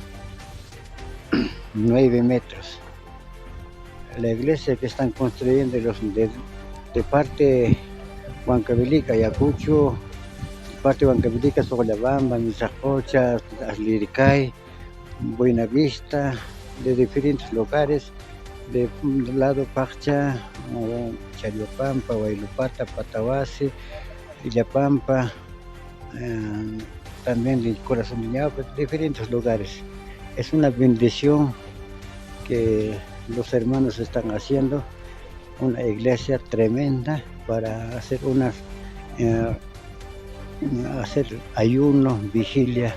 Speaker 9: 9 metros. La iglesia que están construyendo los de, de parte Huancavelica, Ayacucho, de parte Huancavelica, Socollabamba, Misajocha, Asliricay, Buenavista, de diferentes lugares, de un lado Paccha, Chayopampa, Huaylupata, Patahuasi, Illapampa, eh, también del Corazón de Ñaupa, diferentes lugares. Es una bendición que los hermanos están haciendo, una iglesia tremenda para hacer unas eh, hacer ayuno, vigilia,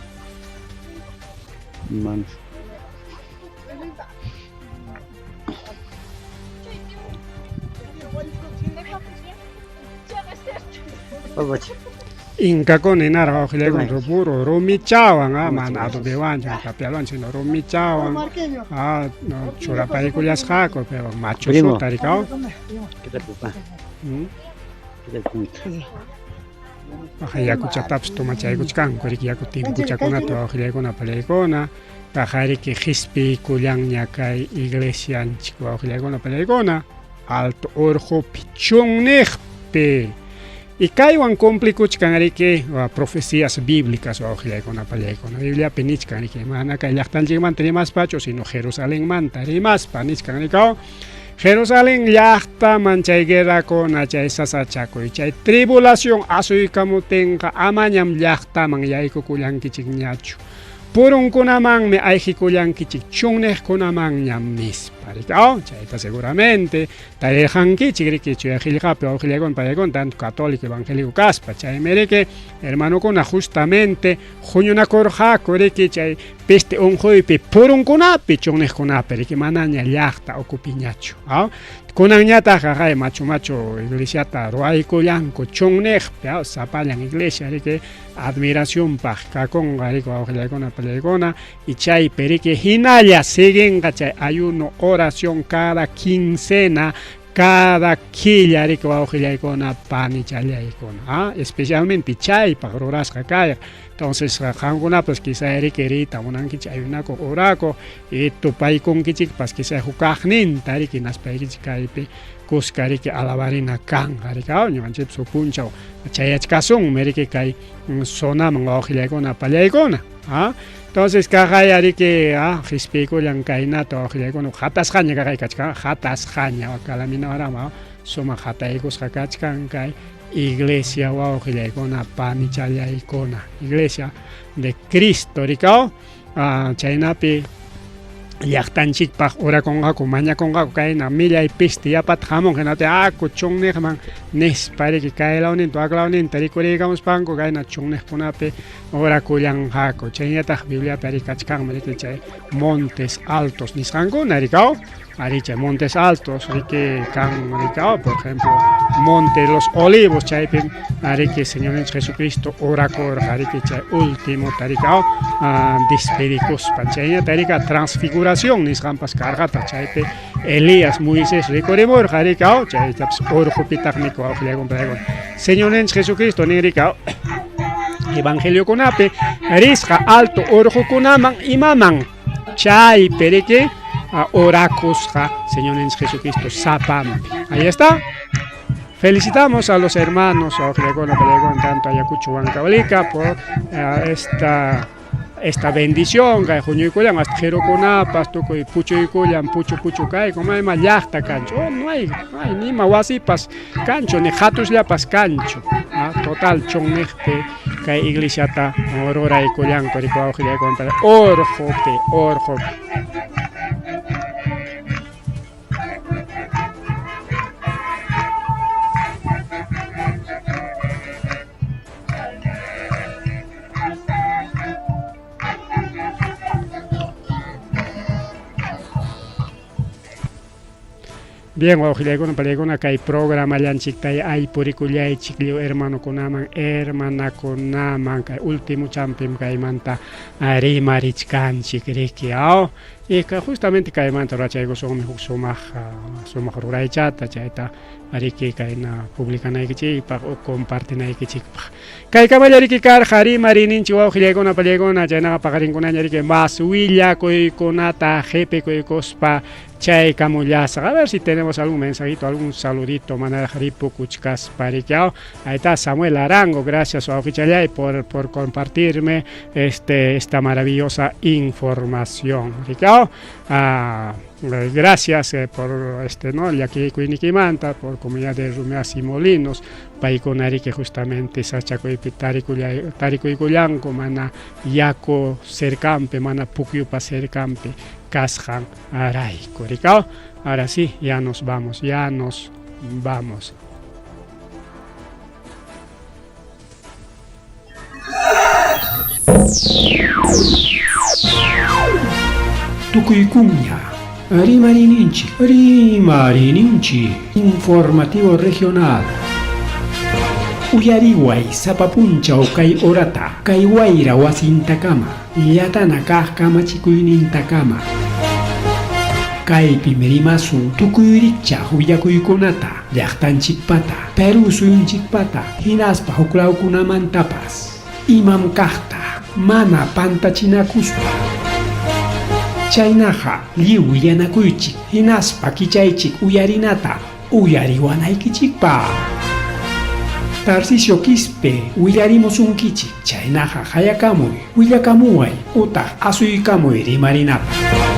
Speaker 9: hermanos.
Speaker 2: Inkakuna hinarqa wawqillaykuna puro rumichawan mana adobewanchu tapialwanchu sino rumichawan churapaykullasqaku pero machusuta rikaw. Yakuchatapas tomachaykuchkanku riki yaku timpuchakunata wawqillaykuna pallaykuna paqariki qispiykullanña kay iglesianchik wawqillaykuna pallaykuna alto urqupi chunniqpi y kaywan cumplikuchkan riki profecías bíblicas wawqillaykuna pallaykuna Bibliapi nichkan riki mana kay llaqtanchikmanta rimaspachu sino Jerusalenmanta rimaspa nichkan rikaw Jerusalén llaqtaman chay guerrakuna chay sasachakuy chay tribulación asuykamutinqa amañam llaqtaman yaykukullankichikñachu purunkunamanmi ayqikullankichik chunniqkunamanñam nispa. nispa riki aw chayta seguramente tarirqankichik riki chuya qillqapi wawqillaykuna payaykuna tanto católico evangélico kaspa chaymi riki hermanokuna justamente huñunakurqaku riki chay peste unquypi purunkunapi chunniqkunapi riki manaña llaqta ukupiñachu aw kunanñataq qaqay machu machu iglesiata ruwaykullanku chunniqpi aw sapallan iglesia riki admiracionpaq kakunqa riki wawqillaykuna pallaykuna y chaypi riki hinalla siguinqa chay ayuno oración cada quincena cada killa riki wawqillaykuna panichallaykuna ah especialmente chaypaq rurasqa kayqa entonces qamkunapas quizá riki riyta munankichik ayunakuq orakuq y tupaykunkichikpas quizá huk kaqninta riki hinaspaykichik kaypi kuska riki alabarina kanqa riki ñuqanchikpas huk punchaw chayachkasunmi riki kay zonaman wawqillaykuna pallaykuna ah entonces kaqaya riki ah qispiykullan kaynata wawqillaykuna hatasqaña kaqay kachkan hatasqaña kalaminawarama sumaq hataykusqa kachkan kay iglesia wawqillaykuna panichallaykuna iglesia de Cristo rikaw ah, chaynapi llaqtanchikpaq orakunqaku mañakunqaku kayna millay peste yapata hamun hinaptin aku chunniqman nispa riki kay lawninta wak lawninta rikuriykamuspanku kayna chunniqkunapi orakullanqaku chaynataq Bibliapi ari kachkanmi riki chay montes altos nisqankuna rikaw ari chay montes altos riki kan rikaw por ejemplo monte de los olivos chaypim riki Señorninchik Jesucristo orakurqa riki chay último tarikaw despedikuspa chaynata rika transfiguración nisqanpas karqataq chaypi Elías Moisés rikurimurqa rikaw chaytapas urqupitaqmi wawqillaykuna paykuna Señorninchik Jesucristo nin rikaw evangeliokunapi risqa alto urqukunaman imaman chaypi riki orakusqa Señorninchik Jesucristo sapanpi ahí está. Felicitamos a los hermanos wawqillaykuna pallaykuna tanto Ayacucho Huancavelica por esta bendición kay huñuykullan hasta qirukunapas tukuy puchuykullan puchu puchu kayku mayma llaqta kanchu oh, no hay no hay nima wasipas kanchu ni hatusllapas kanchu ah, total chunniqpi kay iglesiata ruraykullanku riki wawqillaykuna urqupi urqupi. Bien, wawqillaykuna palaykuna kay programallanchiktay aypurikullaychik lliw hermanokunaman hermanakunaman kay último champim kaymanta rimarichkanchik riki aw y justamente kaymanta rurachaykusunmi huk sumaq sumaq ruraychata chayta riki kayna publicanaykichikpaq o compartinaykichikpaq kaykamalla riki karqa rimariyninchik wawqillaykuna pallaykuna chaynaqa paqarinkunaña riki mas willakuykunata qipikuykuspa chaykamullasaq a ver si tenemos algún mensajito algún saludito manaraq ripukuchkaspa riki aw ahí está Samuel Arango gracias wawqichallay por compartirme esta maravillosa información riki aw ah, gracias por no llakikuynikimanta por comunidad de Rumias y Molinos paykuna riki justamente sachakuypi tarikuykullanku mana yaku cercanpi mana pukyupa cercanpi kasqan rayku rikaw ahora sí ya nos vamos ya nos vamos.
Speaker 1: Tukuykuña rimariyninchik rimariyninchik informativo regional uyariway sapa punchaw kay horata kay wayra wasintakama llatana kaq kamachikuynintakama kaypim rimasun tukuy rikchaq willakuykunata llaqtanchikpata Perú suyunchikpata hinaspa huklawkunamantapas imam kaqta mana pantachinakuspa chaynaqa lliw willanakuychik hinaspa kichaychik uyarinata uyariwanaykichikpaq Tarcisio Quispe willarimusunkichik chaynaqa hayakamuy willakamuway utaq asuykamuy rimarinapaq.